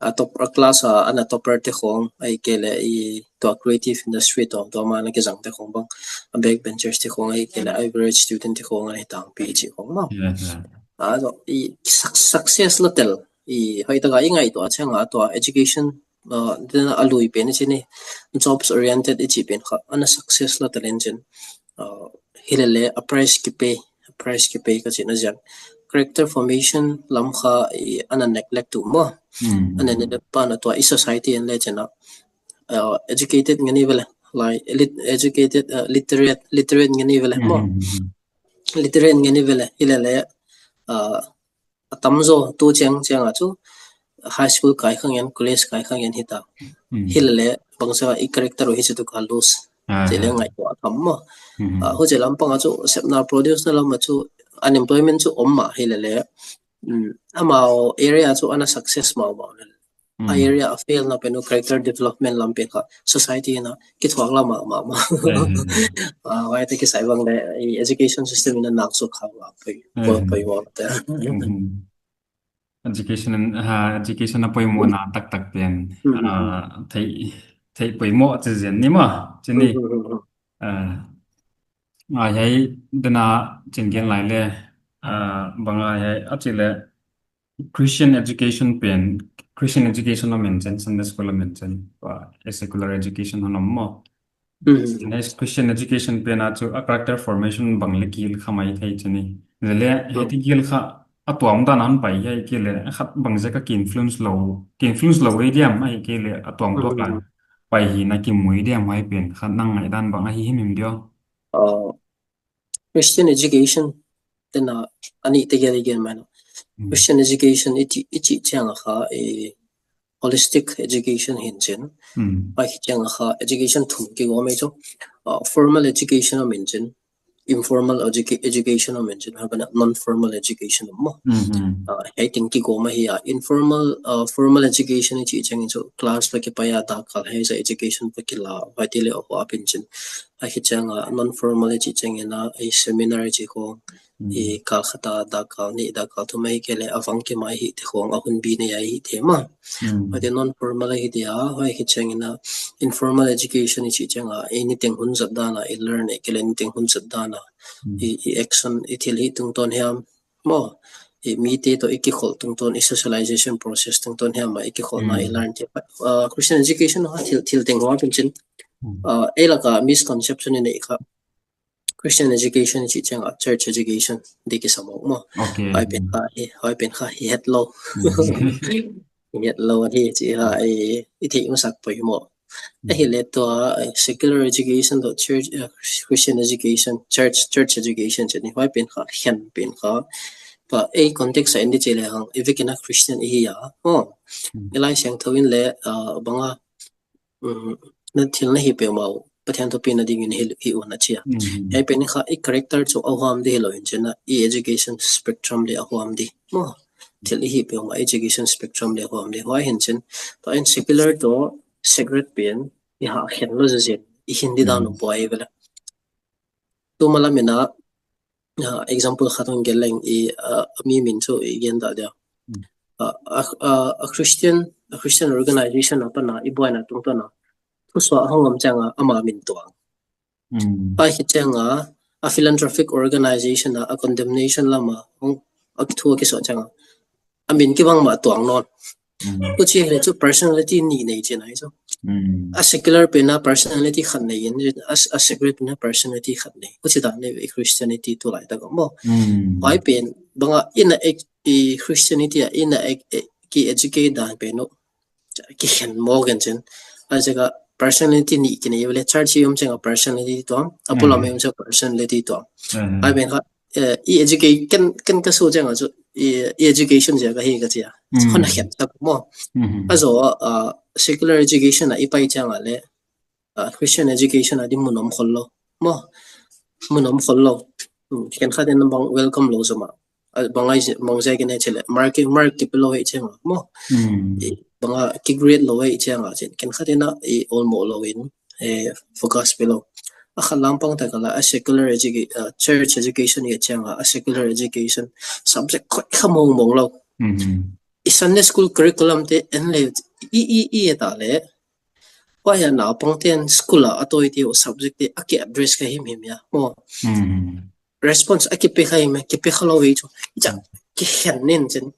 A top, a class a, ana topper te khong, ahihkeileh i tua creative industry tuamtuam a ana kizang te khong bang, a backbenchers te khong, ahihkeileh average student te khong ana hi tangpi chih khong maw. Ah, so, i suc-, success la tel, i hoihtak a i ngaihtuah chiang a tua education, ah, den a lui pen i chih ni, jobs oriented i chih pen kha, ana success la tel in chin. Ah, hi leh leh a price ki pay, a price ki pay ka chihna ziak. Character formation lam kha i ana neglect uh maw. Ana neglect pan a tua i society en leh chin a. Ah, educated ngen i ve leh, lai, elit-, educated, ah, literate, literate ngen i ve leh maw. Literate ngen i ve leh, hi leh leh, ah, a tamzaw tu chiang chiang a chu high school kai kha ngen, college kai kha ngen hita. Hi leh leh bangsa i character uh hi chu tu ka lose. Chih leh ngaihtuah a tam maw. Ah, huchi lam pang a chu sepna produce na lam a chu unemployment chu om mah hi leh leh. Amau area chu ana success mahmah leh. A area a fail na pen uh character development lam pen kha society na kithuak la mahmah maw. Ah, huai te kisai bang leh i education system in a nak suk kha mah poi, poi, poi maw te. Education, uh, education a poimohna taktak pen, uh, thei, thei poimoh chi zen ni maw, chi ni. Uh, ngai hiai dena chin gen lai le, uh, bang ngai hiai a chi le Christian education pen, Christian education a mention, Sunday school a mention, uh, a secular education hon om maw. Next Christian education pen a chu a character formation bang le kil kha mai thei chi ni. Lele, heti kil kha a tuam dan a hon pai hiai kil le, khat bang ziak a ki influence lou, ki influence lou ei diam ahihkeileh a tuam tuak lai pai hi na ki mu ei diam hiai pen kha nang ngaihdan bang ahi himhim diam. Uh, Christian education, tena ani te gel gen mai no. Christian education i chih, i chih chiang a kha, eh, holistic education hi'n chin. Huai hi chiang a kha education thum kigawm ei chu. Uh, formal education om in chin. Informal educa-, education om in chin. Huai ban ah non-formal education om maw. Uh, hiai teng kigawm ahi a. Informal, uh, formal education i chih chiang in chu class va kipai a dak kal hiai zah education va kila. Huai te le a huap in chin. Huai hi chiang a non-formal i chih chiang in a, a seminar i chih khong. I kal khat a, dak kal nih, dak kal thum ahihkeileh a vang kimai hi te khong, a hunbi nei ahi te maw. Huai te non-formal ahi dia, huai hi chiang in a informal education i chih chiang a, i niteng hun zat dan a, i learn ahihkeileh niteng hun zat dan a, i, i action, i thil hih tungtawn hiam maw. I mite toh i kikholh tungtawn, i socialization process tungtawn hiam a, i kikholhna i learn te. Uh, Christian education a thil, thil teng huap in chin. Uh, ei lak a misconception i neih kha. Christian education i chih chiang a church education di kisam uh maw. Huai pen kha hi, huai pen kha hi het lou. Hi het lou hi chi kha i, i theih masak poimoh. Ahihleh tua, eh, secular education toh church, eh, Christian education, church, church education chi ni huai pen kha, hiai pen kha. Pa ei context a en di chih le hang, i vek in a Christian i hi a. Oh. I Laisiangthou in le, uh, bang a, um, na thil na hih peuhmah uh Pathian thupina ding in hi, hi un a chi a. Hiai pen kha i character chu a huam di hilou in chin a, i education spectrum le a huam di. Maw, thil i hih peuhmah education spectrum le a huam di. Huai hi'n chin, tua in secular toh sacred pen, i ha khen lou zen, i hin di dan uh buai ve le. Tuma lam in a, uh, example khat hon gen leng i, uh, mi min chu i gen dah dia. Uh, a, a, a Christian, a Christian organization apan a, i buaina tungtawn a. Thusuah hong om chiang a, ama min tuang. Huai hi chiang a, a philanthropic organization a, a condemnation lam a, hong, a thu a kisuah chiang a. A min kibang mah tuang nawn. Huchi hileh chu personality nih nei chi nai chu. A secular pen a personality khat nei in, a, a sacred pen a personality khat nei. Huchi dan nei ve Christianity tulaitak a maw. Huai pen, bang a in a ek-, i Christianity a in a ek-, ek-, ki educate dan pen uh. Ki khen maw gen chin. A ziak a personality nih kinei ve le church i om chiang a personality tuam. A polam i om chiang a personality tuam. Huai pen kha eh, i educate, ken, ken ka su chiang a chu, i, i education ziak ahi ka chi a. Hon a khen tak maw. A zaw, uh, secular education a i pai chiang a le, uh, Christian education a di mun om khol lou. Maw, mun om khol lou. Hmm, khenkhat in bang welcome lou zaw mah. Uh, bang ai zi-, bang ziak in e chi le. Mark, mark kipe lou e chiang a. Maw. I, bang a ki grade lou e chiang a chin. Khenkhat in a i olmoh lou in. Eh, focus pe lou. A khat lampang tak a la, a secular educa-, uh, church education i et chiang a, a secular education subject khoih kha mong mong lou. I Sunday school curriculum te en le, i, i, i et a le. Huai a naupang te'n school a a toi te uh subject te a ki address kha himhim ia. Maw. Response a kipe kha himhim, kipe kha lou ve chu. I cha, ki khen nen chin.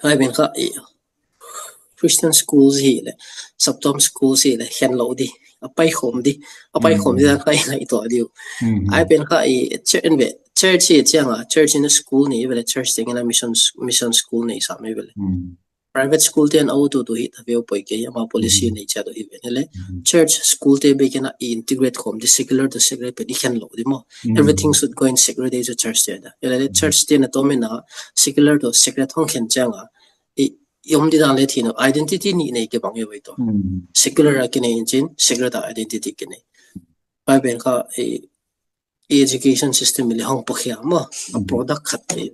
Huai pen kha i Christian schools hi le, saptuam schools hi le, khen lou di, a pai khawm di, a pai khawm di dan kha i ngaihtuah di uh. Huai pen kha i church in ve, church hi chiang a, church in a school nei ve le, church teng in a mission, mission school nei sam ve le. Private school te'n a ututu hi ta ve uh poi kei, ama policy nei chiat uh hi ve le. Church school te bek in a i integrate khawm di, secular toh sacred pen i khen lou di maw. Everything should go in sacred ei chu church te da. Ia le church te'n a tawm in a secular toh sacred hong khen chiang a, i, i om di dan le thei nou, identity nih nei kibang e ve toh. Secular a kinei in chin, sacred a identity kinei. Huai pen kha, i, i education system i le hong pakhia maw, a product khat i,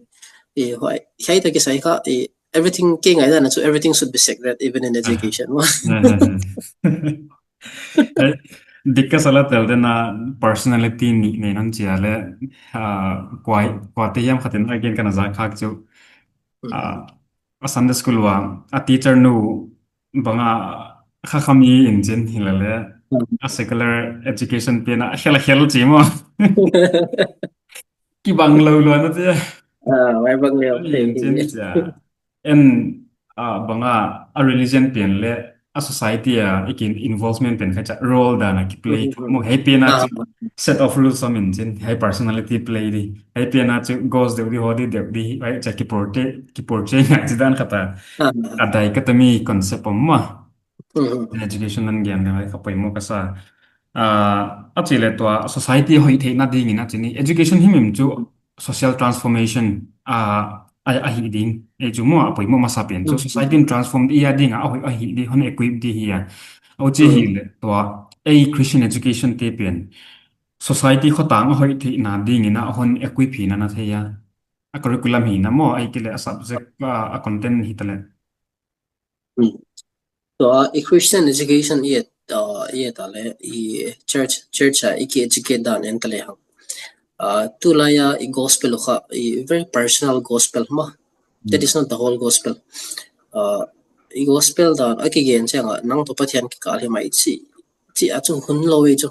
i huai, hiai tak i sai kha, i, everything kei ngaihdan a chu, everything should be sacred, even in education maw. Eh, dik ka sa la tel den a personality nih nei non chi a le, ah, kua, kua te hiam khat in a gen ka na zak khak chu, ah, a Sunday school ua, a teacher nu banga kha khami in chin hilale, a secular education pen a khel khel chi maw. Kibang lou lou na te. Ah, wai bang lou. Ai, in chin cha. En, ah, banga a religion pen le a society a i kin involvement pen kha cha role dan a ki play. Maw, hei pen a chu set of rules om in chin, hei personality play di. Hei pen a chu goals deuh di, hou di deuh di, hei cha ki portray, ki portray ngai chi dan kha ta. A dai ka ta mi concept om maw. Education nan gen le hei ka poimoh ka sa. Ah, a chi le tua society hoih theihna dingin a chi ni. Education himhim chu social transformation, ah, a, a hi ding. Ei chu maw a poimoh masa pen chu society in transform di a ding a, a hoih a hi di, hon equip di hi a. Au chi hi le tua ei Christian education te pen society khotang a hoih theihna dingin a hon equip hi na na thei a. A curriculum hi na maw, ei ki le a subject, ah, a content hi ta le. Tua i Christian education i et, ah, i et a le, i church, church a i ki educate dan en ta le hang. Ah, tulai a i gospel kha, i very personal gospel maw. That is not the whole gospel. Ah, i gospel dan a ki gen chiang a, nang toh Pathian kikal hi mai chi, chi a chu hun lou i chu.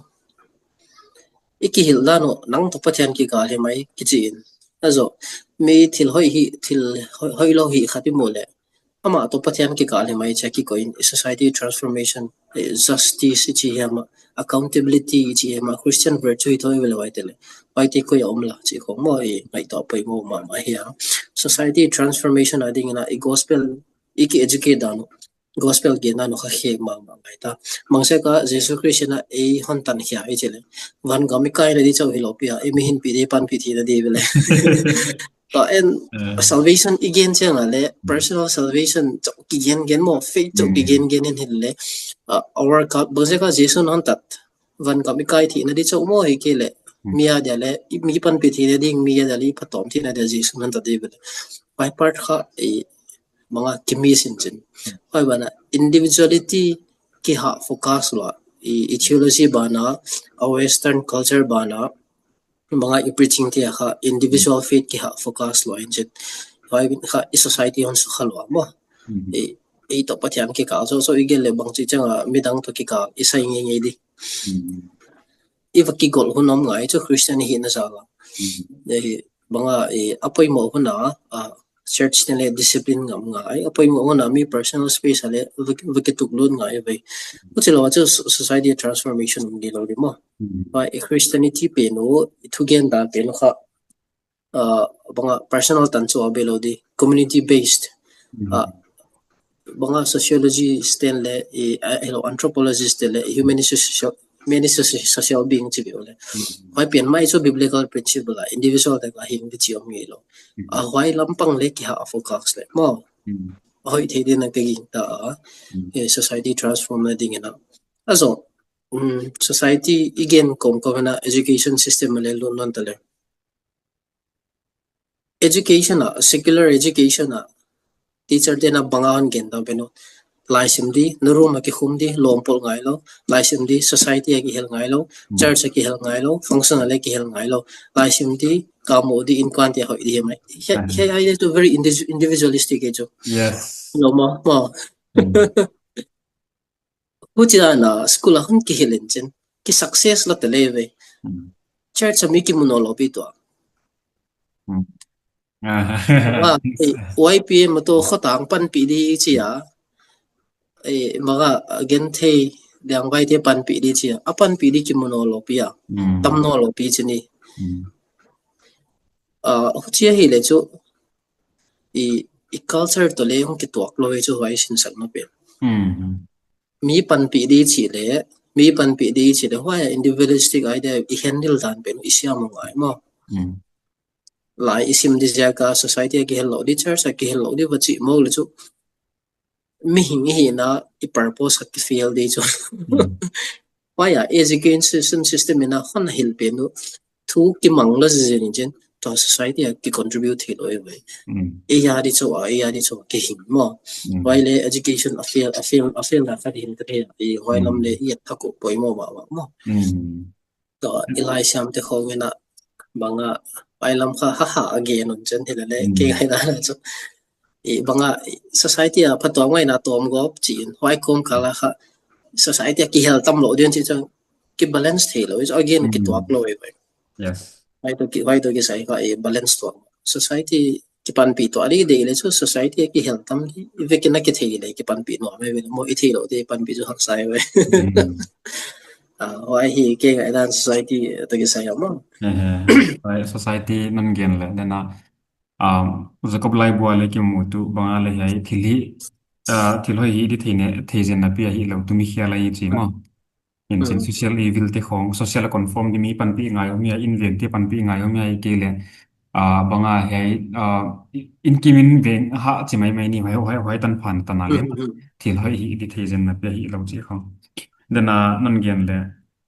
I kihilh dan uh, nang toh Pathian kikal hi mai kichi in. A zoh, mi thil hoih hi, thil hoih, hoih lou hi khat i mu le. Amah toh Pathian kikal hi mai chi a kikoih in, society transformation, eh, justice i chi hiam a, accountability i chi hiam a, Christian virtue hi thou i ve le huaite le. Huaite koi a om la, chi khong maw i ngaihtuah poimoh mahmah hi a. Society transformation a dingin a, i gospel, i ki educate dan uh. Gospel gen dan uh kha khek mahmah ngai ta. Bangziak a Jesu Christ in a ei hon tan khia i chi le. Van gam i kaina di chauh hilou pi a, ei mi hinpih di panpih theihna di ve le. Tua en, salvation i gen chiang a le, personal salvation chauh kigen gen maw, faith chauh kigen gen in hi le. Ah, our God, bangziak a Jesu in hon tat. Van gam i kai theihna di chauh maw hi kei le. Mi a dia le, i mi panpih theihna ding, mi a dia le, i phatawm theihna dia Jesu in hon tat di ve le. Huai part kha, i, banga ki miss in chin. Huai bana individuality kiha focus lua. I, i theology bana, a Western culture bana, banga i preaching te a kha individual faith kiha focus lua in chin. Huai bin kha i society hon sukha lua maw. I, i toh Pathian kikal, so, so i gen le bangchi chiang a midang toh kikal, i sai ngeingei di. I va kigol hun om ngai chu Christian hihna zah a. Eh, banga, eh, a poimoh hun a, ah, church te le discipline ngam ngai. A poimoh hun a mi personal space a le va ki, va kituklut ngai ve. Huchi lou a chu so-, society transformation om di lou di maw. Huai, eh, Christianity pen uh, i thugen dan pen uh kha, ah, banga personal tan chauh a be lou di, community based. Ah, banga sociologist te le, i, ah, hello, anthropologist te le, humanist social, humanist soci-, social being chi ve le. Huai pen mai chu biblical principle a, individual te ka hing di chi om ngei lou. A huai lampang le kiha focus le maw. A hoih thei di na ka gingta a, eh, society transform na dingin a. A zoh, um, society i gen kawmkawm in a education system a le lut nawn ta le. Education a, secular education a, teacher te'n a banga hon gen dan pen uh. Laisim di, na room a kikhum di, lawm pawl ngai lou. Laisim di, society a kihel ngai lou. Church a kihel ngai lou. Function a le kihel ngai lou. Laisim di, ka mu di, inkuan te hoih di hi mai. Hiai, hiai, hiai chu very indi-, individualistic e chu. Yes. Lou maw, maw. Huchi dan a school a hon kihilh in chin, ki success lou ta le ve. Church a mi kimu nawn lou pi tua. Ah, eh, Y P M a toh khotang panpih di chi a. Eh, maka, ah, genthei liangvaite panpih di chi a. A panpih di kimu nawn lou pi a. Tam nawn lou pi chi ni. Ah, huchi ahi le chu i, i culture toh le hong kituak lou hi chu huai sinsakna pen. Mi panpih di chi le, mi panpih di chi le, huai a individualistic idea i handle dan pen i siam ngai maw. Lai i sim di ziak a society a kihel lou di, church a kihel lou di va chi maw le chu. Mihing i hihna i purpose a ki fail di chu. Huai a education system in a hon hilh pen uh. Thu kimang lou zizen in chin, tua society a ki contribute hilou e ve. Ei a di chu a, ei a di chu a kihing maw. Huai le education a fail, a fail, a fail na kha di hin ka thei a, i huai lam le i et thak uh poimoh mahmah maw. Tua i laisiam te khong in a banga huai lam kha ha ha a gen un chin hilele, kei ngai dan a chu. i banga society a phatuam ngaihna tawm gawp chi in, huai kawmkal a kha society a kihel tam lou ding chi chu, kibalance thei lou, it's again kituak lou e. Yes. Huai toh ki, huai toh kisai kha i balance tuak. Society kipanpih tuah di deuh leh chu society a kihel tam di, i vekin a kithei leh kipanpih nuam e ve, maw i theilou di panpih chu haksa e ve. Ah, huai hi kei ngaihdan society toh kisai a maw. Huai society non gen leh, then a, um, Jacob Laibua leh kimu tuh banga leh hiai thil hi, ah, thil hoih hi di thei ne, theizenna pi a hilou, tumi khia lai chi maw. Inchin social evil te khong, social conform di mi panpih ngai om hia, inveng te panpih ngai om hia, i ke leh, ah, banga hiai, ah, i, in kim in veng ha chi maimai ni, huai, huai, huai tanpha tan a leh. Thil hoih hi di theizenna pi a hilou chi khong. Then a non gen leh,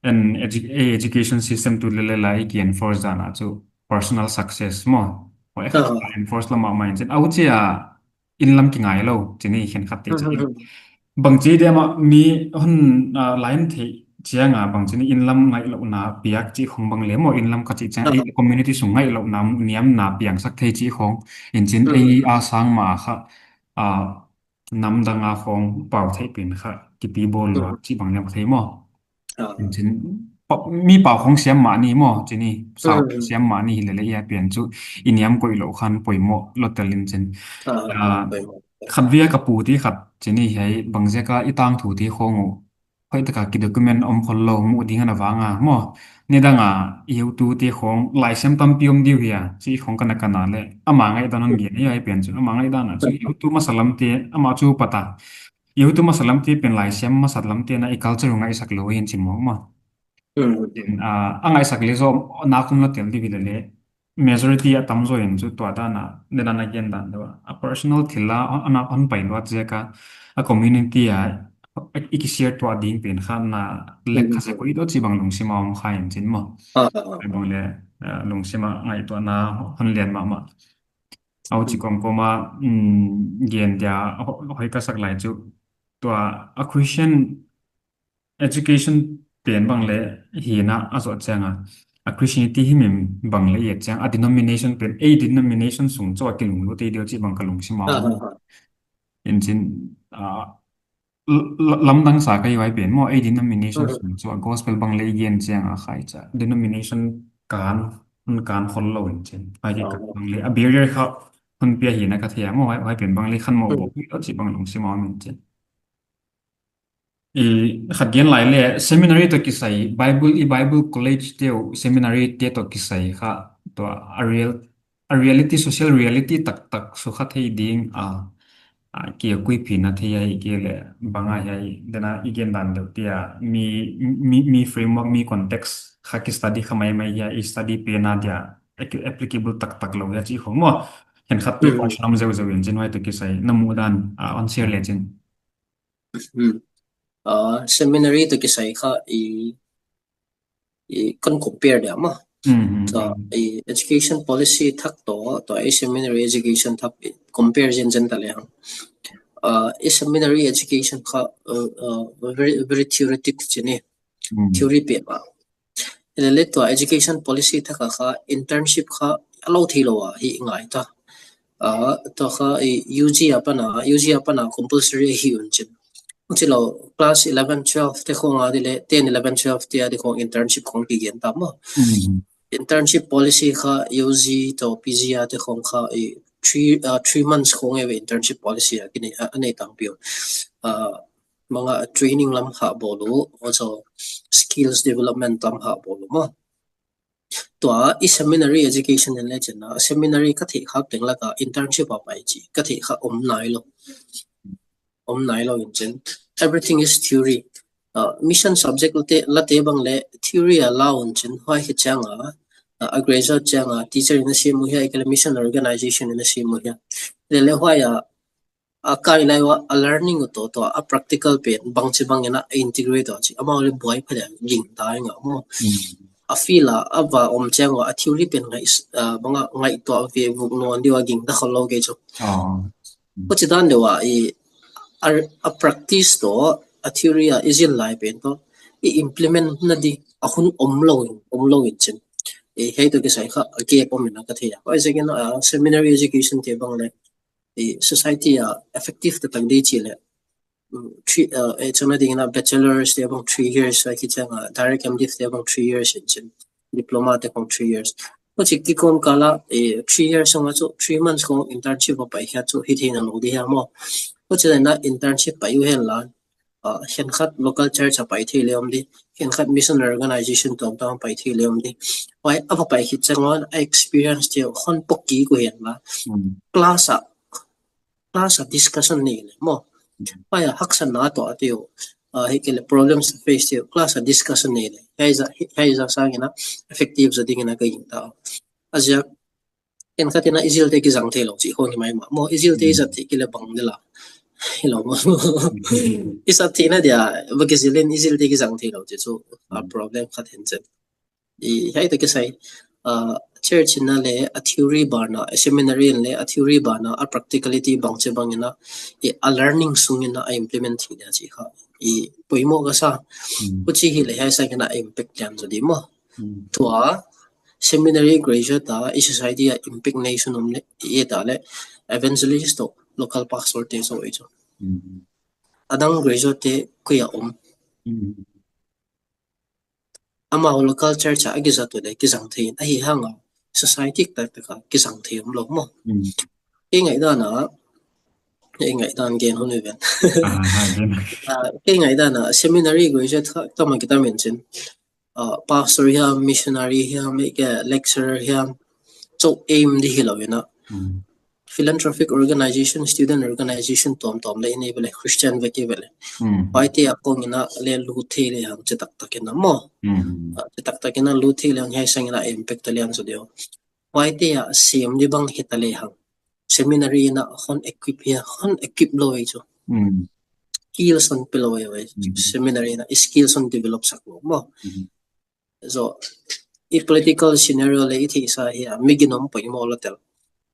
an edu-, a education system tu leh leh lai ki enforce dan a chu personal success maw. Huai kha enforce lam a mai inchin. Au chi a inn lam kingai lou, chi ni khenkhat te chi. Bangchi dia maw mi hon, ah, lai om thei chiang a bangchi ni inn lam ngaihlouhna piak chi khong bang leh maw inn lam kha chi chiang ei community sung ngaihlouhna niamna piangsak thei chi khong. Inchin ei a sang ma kha, ah, nam dang a khong pau theih pen kha kipi bawl lua chi bang leh thei maw. Inchin, pa-, mi pau khong siam mah ni maw, chi ni, sau siam mah ni hi leh leh i a pian chu, i niam koih lou khan poimoh lou tel inchin. Ah, khat via ka pu ti khat, chi ni hiai bang ziak a i tangthu ti khong uh, hoih taka ki document om khol lou mu ding ana vang a, maw. Nidang a, i heutu ti khong, laisiam tampi om di uh hia, chi khong kana kana leh, ama ngaihdan hon gen, hiai pian chu, ama ngaihdan a chu, i heutu masa lam te, ama chu pata. I heutu masa lam te pen laisiam masa lam te na i culture ngaihsak lou in chi maw maw. Then, ah, a ngaihsak leh zaw na kum lou tel di ve leh leh. Majority a tamzaw in chu tua dan a, nidang a gen dan deuh a. A personal thil a, hon, hon pai luat ziak a, a community a, i ki share tuah ding pen kha na leh kha se ko i dot chi bang lungsim a om kha inchin maw. Bang leh, ah, lungsim a ngaihtuahna hon lian mahmah. Au chi kawmkawm a, um, gen dia, ho-, hoih ka sak lai chu. Tua a Christian education pen bang leh hina a zoh chiang a. A Christianity himhim bang leh i et chiang a denomination pen, ei denomination sung chu a kilunglut te deuh chi bang ka lungsim a. Inchin, ah, l-, l-, lamdang sa ka hi huai pen maw, ei denomination sung chu a gospel bang leh i gen chiang a khai cha. Denomination kan, kan khol lou inchin. Huai kha bang leh, a barrier kha hon pia hina ka thei a maw, huai, huai pen bang leh khan maw bo, chi bang lungsim a om inchin. I khat gen lai leh, seminary toh kisai, Bible, i Bible college te uh, seminary te toh kisai kha, tua a real, a reality, social reality taktak sukha thei ding a, a, ki a kuipi na thei a i ke leh bang a hiai, then a i gen dan deuh te a, mi, mi, mi framework, mi context kha ki study kha maimai hia, i study pen a dia, applicable taktak lou hia chi khong maw. Khenkhat te question om zeuzeu in chin huai toh kisai, na muhdan, ah, hon share leh chin. Hmm. Ah, seminary toh kisai kha i, i kon compare dia maw. Tua i education policy thak toh, tua i seminary education thak i compare zenzen ta leh hang. Ah, i seminary education kha, uh, uh, very, very theoretic chi ni. Theory pen a. Leh leh tua education policy thak a kha internship kha a lou theilou a hi ngai ta. Ah, tua kha i U G apan a, U G apan a compulsory hi un chin. Chilou class eleven, twelve te khong a di leh, ten, eleven, twelve te a di khong internship khong kigen ta maw. Internship policy kha U G toh P G a te khong kha i three, ah, three months khong e ve internship policy a kinei, ah, a nei tang piu. Ah, manga training lam ha bawl uh, also skills development lam ha bawl uh maw. Tua i seminary education in leh chin a, seminary ka theih khak teng lak a internship a pai chi, ka theih kha om nailou. Om nailou inchin. Everything is theory. Ah, mission subject la te, la te bang leh theory a la un chin, huai hi chiang a, ah, a graduate chiang a, teacher in a sem uh hia, i ke leh mission organization in a sem uh hia. Leh leh huai a, a kai lai ua, a learning uh toh, tua, a practical pen, bangchi bang in a integrate uh chi. Amau leh buai pha dia ging ta nga maw. A field a, a va om chiang ua, a theory pen ngai, ah, bang a ngaihtuah ve vuk nawn di ua ging ta khol lou kei chu. Huchi dan deuh a i, a, a practice toh, a theory a i zil lai pen toh, i implement na di, a hun om lou in, om lou in chin. I hiai toh kisai kha, a gap om in a ka thei a. Huaiziakin, ah, seminary education te bang leh, i society a effective taktak di chih leh, mm, three, uh, eh, chang na ding in a bachelors te bang three years a, ki chang a direct M.Div te bang three years in chin, diploma te bang three years. Huchi kikawm kal a, eh, three years sung a chu three months khong internship a pai khia chu hi theihna lou di hiam maw. Huchi leh na internship pai uh hen la, uh, khenkhat local church a pai thei leh om di, khenkhat mission organization tuamtuam pai thei leh om di. Huai a va pai khit chiang un a experience te hon pok kik uh hen la. Mm. Class a, class a discussion nei leh maw. Mm. Huai a haksatna toh a te uh, uh, hi kei leh problems face te uh, class a discussion nei leh. Hiai za, hiai za sang in a effective zaw ding in a ka gingta. A ziak, khenkhat in a i zil te kizang theilou chih khong hi mai mah maw, i zil te i zat theih kei leh bang di la. Hilou maw. I zat theihna dia, va kizil in i zil te kizang theilou chih chu, a problem khat hen chet. I hiai toh kisai, uh, church in a leh a theory banah, a seminary in leh a theory banah, a practicality bangchi bang in a, i a learning sung in a, a implement theih dia chih kha i poimoh ka sa. Mm. Huchi hi leh hiai sang in a impact lian zaw di maw. Mm. Tua seminary graduate a i society a impact nei sun om leh, i ta leh evangelist toh local pastor te zaw i chu. Mm. A dang graduate te koi a om. Mm. Amau local church a kizat uh leh kizang thei in, ahi hang a society taktak a kizang thei omlou maw. Mm. Kei ngaihdan a, kei ngaihdan gen hun event. Ah, ha, gen. Ah, kei ngaihdan a seminary graduate kha tam a kitam in chin. Ah, pastor hiam, missionary hiam, eh, lecturer hiam, chu aim di hilou in a. Mm. Philanthropic organization, student organization tuamtuam leh i nei ve leh, Christian vek i ve leh. Mm. Huaite a khong in a leh lut thei lehang chi taktak in a maw. Mm. Ah, chi taktak in a lut thei lehang hiai sang in a impact a lian zaw di uh. Huaite a sem di bang hita lehang seminary in a hon equip hia, hon equip lou ei chu. Mm. Skills hon pe lou ei, ei. Mm. Seminary in a skills hon develop sak lou maw. Mm. Zaw, i political scenario leh i theihsa hi a, mi ginom poimoh lou tel.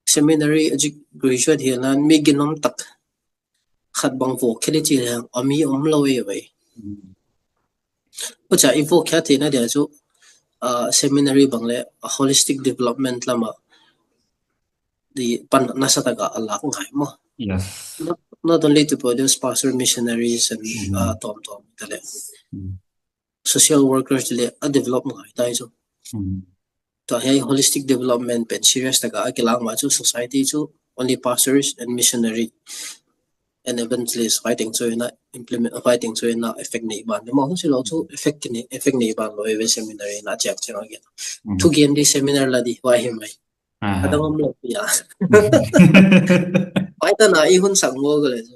Seminary edu-, graduate hi a, mi ginom tak khat bang voh khe leh chih lehang, a mi omlou ei ei. Mm. Huchi a i voh khe theihna dia chu, ah, seminary bang leh, ah, holistic development lam a, di pan nasatak a a lak ngai maw. Yes. Not, not only to produce pastor, missionaries and, mm-hmm, ah, tuamtuam te leh. Mm. Social workers te leh a develop ngai ta ei chu. Mm. Tua hiai holistic development pen serious tak a a kilang mah chu society chu only pastors and missionary and evangelist huai teng chu in a implement, huai teng chu in a effect nei ban. Maw, huchi lou chu effect nei, effect nei ban lou ei ve seminary in a chiang chiang a gen. Mm. Thugen di seminar la di huai hi mai. Ah. A dang omlou pia. Huai tan a i hun sak maw ka leh chu.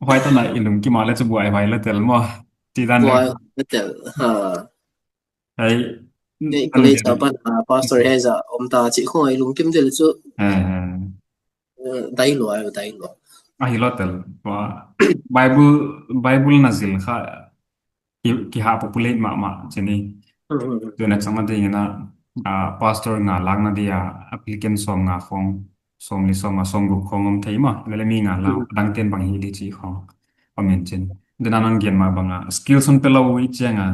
Huai tan a i lungkim a leh chu buai huai leh tel maw. Chi dan leh. Buai leh tel. Ha. Ai, ei, college a pan, ah, pastor hiai za om ta chih khong i lungkim tel chu. Eh, eh. Eh, dai lua, dai lua. Ahi lou tel. Tua Bible, Bible na zil kha ki, kihah populate mahmah chih ni. Mm, mm, mm. Tua na chang na ding in a, ah, pastor nga lakna dia applicant sawmnga khong, sawmli, sawmnga, sawmguk khong om thei maw. Lele mi nga lak, mm, dang ten bang hi di chih khong om in chin. Tua na nang gen mah bang a skills hon pe lou ei chiang a,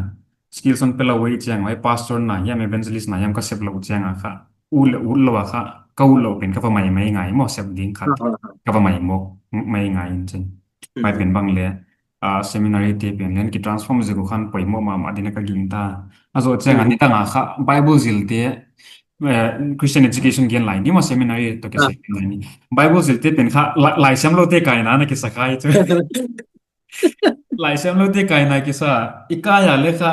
skills hon pe lou ei chiang a, huai pastor na hiam, evangelist na hiam ka sep lou chiang a kha, u leh u lou a kha, ka u lou pen ka va mai mai ngai maw, sep ding khat. Ah, ah, ah. Ka va mai mawk mai ngai in chin. Mm. Huai pen bang leh, ah, seminary te pen leng ki transform zek uh khan poimoh mahmah di in a ka gingta. A zaw chiang a, mm, nidang a kha Bible zil te, eh, Christian education gen lai ni maw, seminary toh kisai, ah, gen lai ni. Bible zil te pen kha la-, laisiam lou te kaina na kisa kha ei chu. Laisiam lou te kaina kisa, i kai a leh kha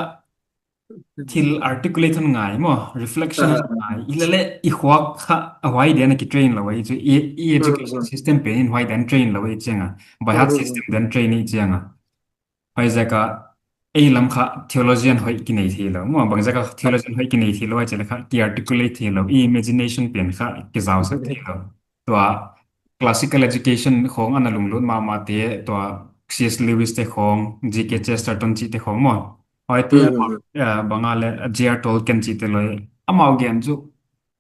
thil articulate hon ngai maw, reflection hon ngai. Hilele i khuak kha a huai dia na ki train lou ei chu, i, i education system pen in huai dia train lou ei chiang a, by heart system dia train ei chiang a. Huaiziak a ei lam kha theologian hoih ki nei theilou maw, bangziak a theologian hoih ki nei theilou, huai chih leh kha ki articulate theilou, i imagination pen kha kizau sak theilou. Tua classical education khong ana lunglut mahmah te, tua C S Lewis te khong, G K Chesterton chih te khong maw. Huaite, mm, ah, bang a leh J R Tolkien chih te lou. Amau gen chu,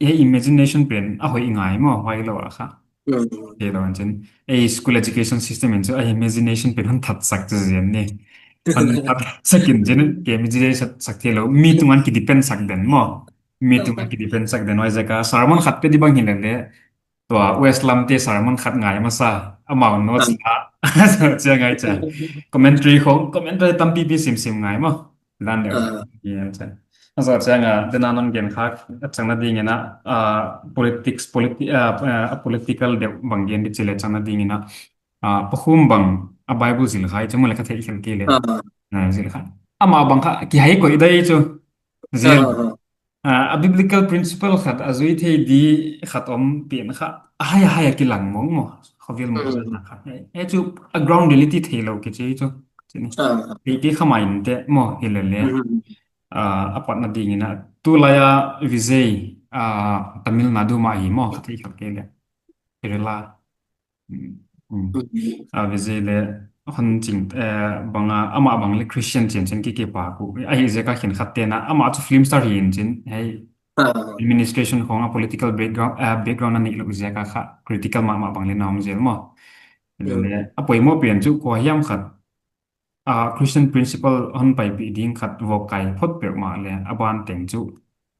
ei imagination pen a hoih ngai maw, huai lou a kha. Mm. Hilou in chin. Ei school education system in chu a imagination pen hon that sak chu zen ni. Hon that sak in chin, ki imagination sak theilou. Mi tung a ki depend sak den maw. Mi tung a ki depend sak den huaiziak a. Sermon khat pe di bang hilele. Tua West lam te sermon khat ngai masa, amau notes ah. Chia ngai chia. Commentary khong, commentary tampipi simsim ngai maw. Lan deuh. Ah. Chia. A zaw chiang a, tena non gen kha, a chang na ding in a, ah, politics, politi-, ah, ah, political deuh bang gen di chih leh chang na ding in a, ah, pakhum bang a Bible zil kha, chu mu leh ka theih khelh kei leh. Ah. Ah, zil kha. Amah bang kha, kihai koih dai chu. Zil. Ah, ah, ah. Ah, a biblical principle khat, a zui thei di khat om pen kha, a hai a hai a kilang mong maw, khovel mong Mm. zat na kha. Eh, eh, chu a ground reality theilou kichi chu. Chini. Ah. Kei kei kha mai inte maw, hi lele. Mm. Ah, a pat na ding in a, tulai a Vijay, ah, Tamil Nadu mah hi maw, ka theih khelh kei leh. Kerala. Mm, mm. Mm. A Vijay leh hon ching, eh, bang a, amah bang leh Christian chin chin kiki pa ku. Ahi ziak a khenkhat te'n a, amah chu film star hi in chin, hei. Ah. Administration khong a political background, eh, background a neihlouh ziak a kha, critical mahmah bang leh na om zel maw. Mm. Leh, a poimoh pen chu kua hiam khat, ah, Christian principle hon paipih ding khat vok kai phot peuhmah leh, a ban teng chu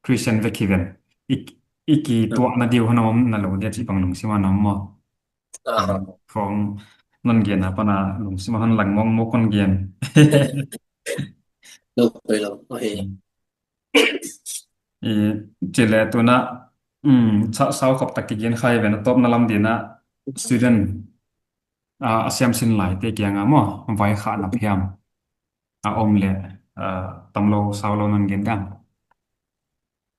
Christian vek hi ven. I, i kituahna diu hon om na lou dia chih bang lungsim a na om maw. Ah. Khong non gen apan a lungsim a hon lang mong maw kon gen. Lou, lou, lou. Okay. Mm. I, chih leh tuna, mm, sa-, sau khop tak kigen kha hi ven a, tawpna lam ding in a student, ah, a siam sin lai te kiang a maw, vai kha na phiam. A om leh, ah, tamlou, saulou non gen diam.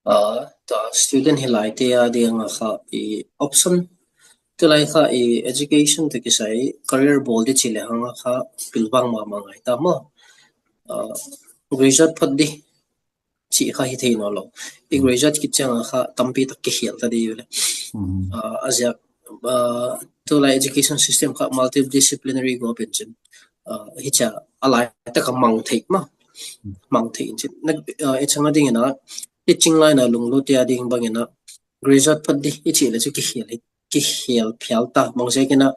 Ah, tua student hi lai te a ding a kha i option. Tulai kha i education toh kisai career bawl di chih leh hang a kha pilvang mahmah ngai ta maw. Ah, graduate phot di chih kha hi thei nawnlou. I Mm. graduate khit chiang a kha tampi tak kikhial ta di uh leh. Mm. Ah, a ziak, ah, tulai education system kha multidisciplinary go pen chin. Ah, hichia a lai tak a mang thei maw. Mm. Mang thei in chin. Na, ah, i chang a ding in a, teaching line a lunglut te a ding bang in a, graduate phot di i chih leh chu kikhial hi, kikhial phial ta. Bangziak in a,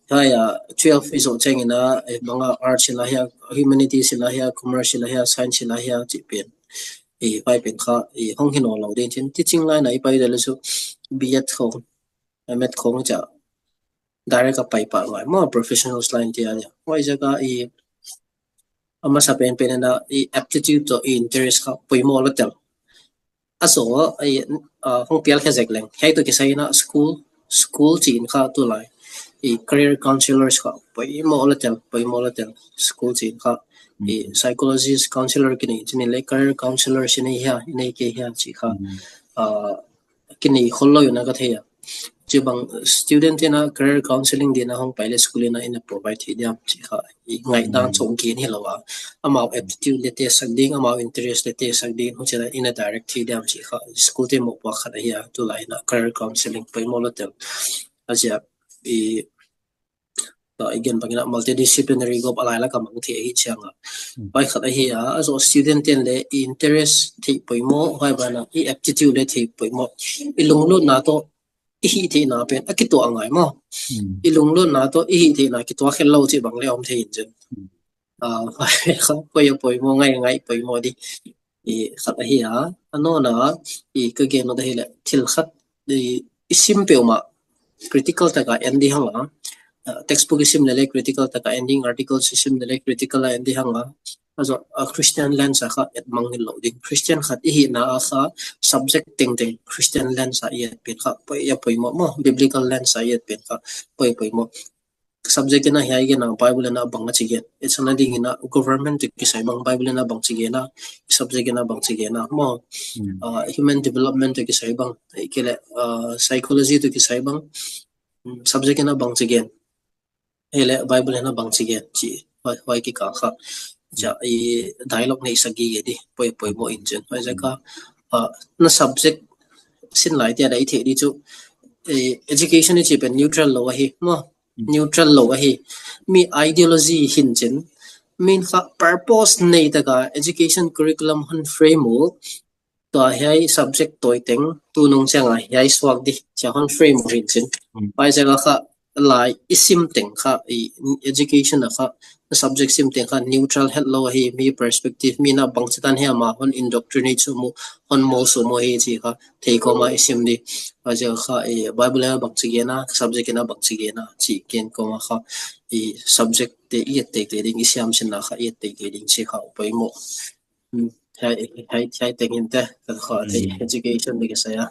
hiai a twelve i zoh chiang in a, eh, bang a arts i la hia, humanities i la hia, commerce i la hia, science i la hia, chih pen. I pai pen kha, i hong hi nawnlou ding chin. Teaching line a i pai leh chu B Ed khong, M Ed khong chia direct a pai pah ngai maw, professionals line te a nia. Huaiziak a i, a masa pen pen in a i aptitude toh i interest kha poimoh lua tel. A zaw, i, ah, hong pial khe zek leng. Hiai toh kisai in a school, school chih in kha tulai. I career counselors kha poimoh lua tel, poimoh lua tel. School chih in kha. I Mm. psychologist, counselor kinei chin leh career counselor i nei hia, i nei kei hia chih kha. Mm. Ah, kinei khollou in a ka thei a. Chibang student te'n a career counseling ding in a hong pai leh school in a i na provide thei diam chih kha i ngaihdan Mm. chong gen hilou a. Amau aptitude leh test sak ding, amau interest leh test sak ding, huchi'n a i na direct thei diam chih kha school te mohpuak khat ahi a, tulai in a career counseling poimoh lua tel. A ziak i, ah, i gen bang in a multidisciplinary group a lai lak a mang thei ahi chiang a. Mm. Pai khat ahi a, a zaw student te'n leh i interest theih poimoh, huai ban a i aptitude leh theih poimoh. I lunglutna toh i hihtheihna pen a kituak ngai maw. Mm. I lunglutna toh i hihtheihna kituak khelh lou chih bang leh om thei in chin. Mm. Ah, kha poi a poimoh ngai ngai poimoh di. I khat ahi a, a nawna, i ka gen nop ahihleh thil khat, i, i sim peuhmah critical taka en di hang a. Ah, textbook i sim leh leh critical taka en ding, articles i sim leh leh critical a en di hang a. A zaw, a Christian lens a kha et mang hilou ding. Christian khat i hihna a kha subject tengteng Christian lens a i et pen kha poi a poimoh maw, biblical lens a i et pen kha poi a poimoh. Subject in a hiai gen a, Bible in a bang a chi gen. I chang na ding in a government toh kisai bang, Bible in a bang chi gen a, subject in a bang chi gen a maw. Mm. Ah, human development toh kisai bang, i ke leh, ah, psychology toh kisai bang, mm, subject in a bang chi gen. Hi leh Bible in a bang chi gen chih, huai, huai kikal kha. Chia, i dialogue nei sak gige di, poi, poimoh in chin. Huaiziak a, ah, na subject sin lai te a dai thei di chu, eh, education i chih pen neutral lou ahi, maw. Mm. Neutral lou ahi. Mi ideology hin chin. Min kha purpose nei taka education curriculum hon frame u. Tua hiai subject toh teng, tunung chiang a hiai suak di, chia hon frame u hin chin. Mm. Huaiziak a kha, lai i sim teng kha, i education a kha, subject sim teng kha neutral hetlou hi, mi perspective, mi na bangchitan hiam a hon indoctrinate sua maw, hon mold sua maw hi chih kha thei kawm a i sim di. Huaiziak kha, i Bible a bangchi gen a, subject in a bangchi gen a chih gen kawm a kha, i subject te i et teitei ding, i siam sinna kha i et teitei ding chih kha poimoh. Hmm, hiai, hiai, hiai teng in te, ka kha thei, education di ka sa a.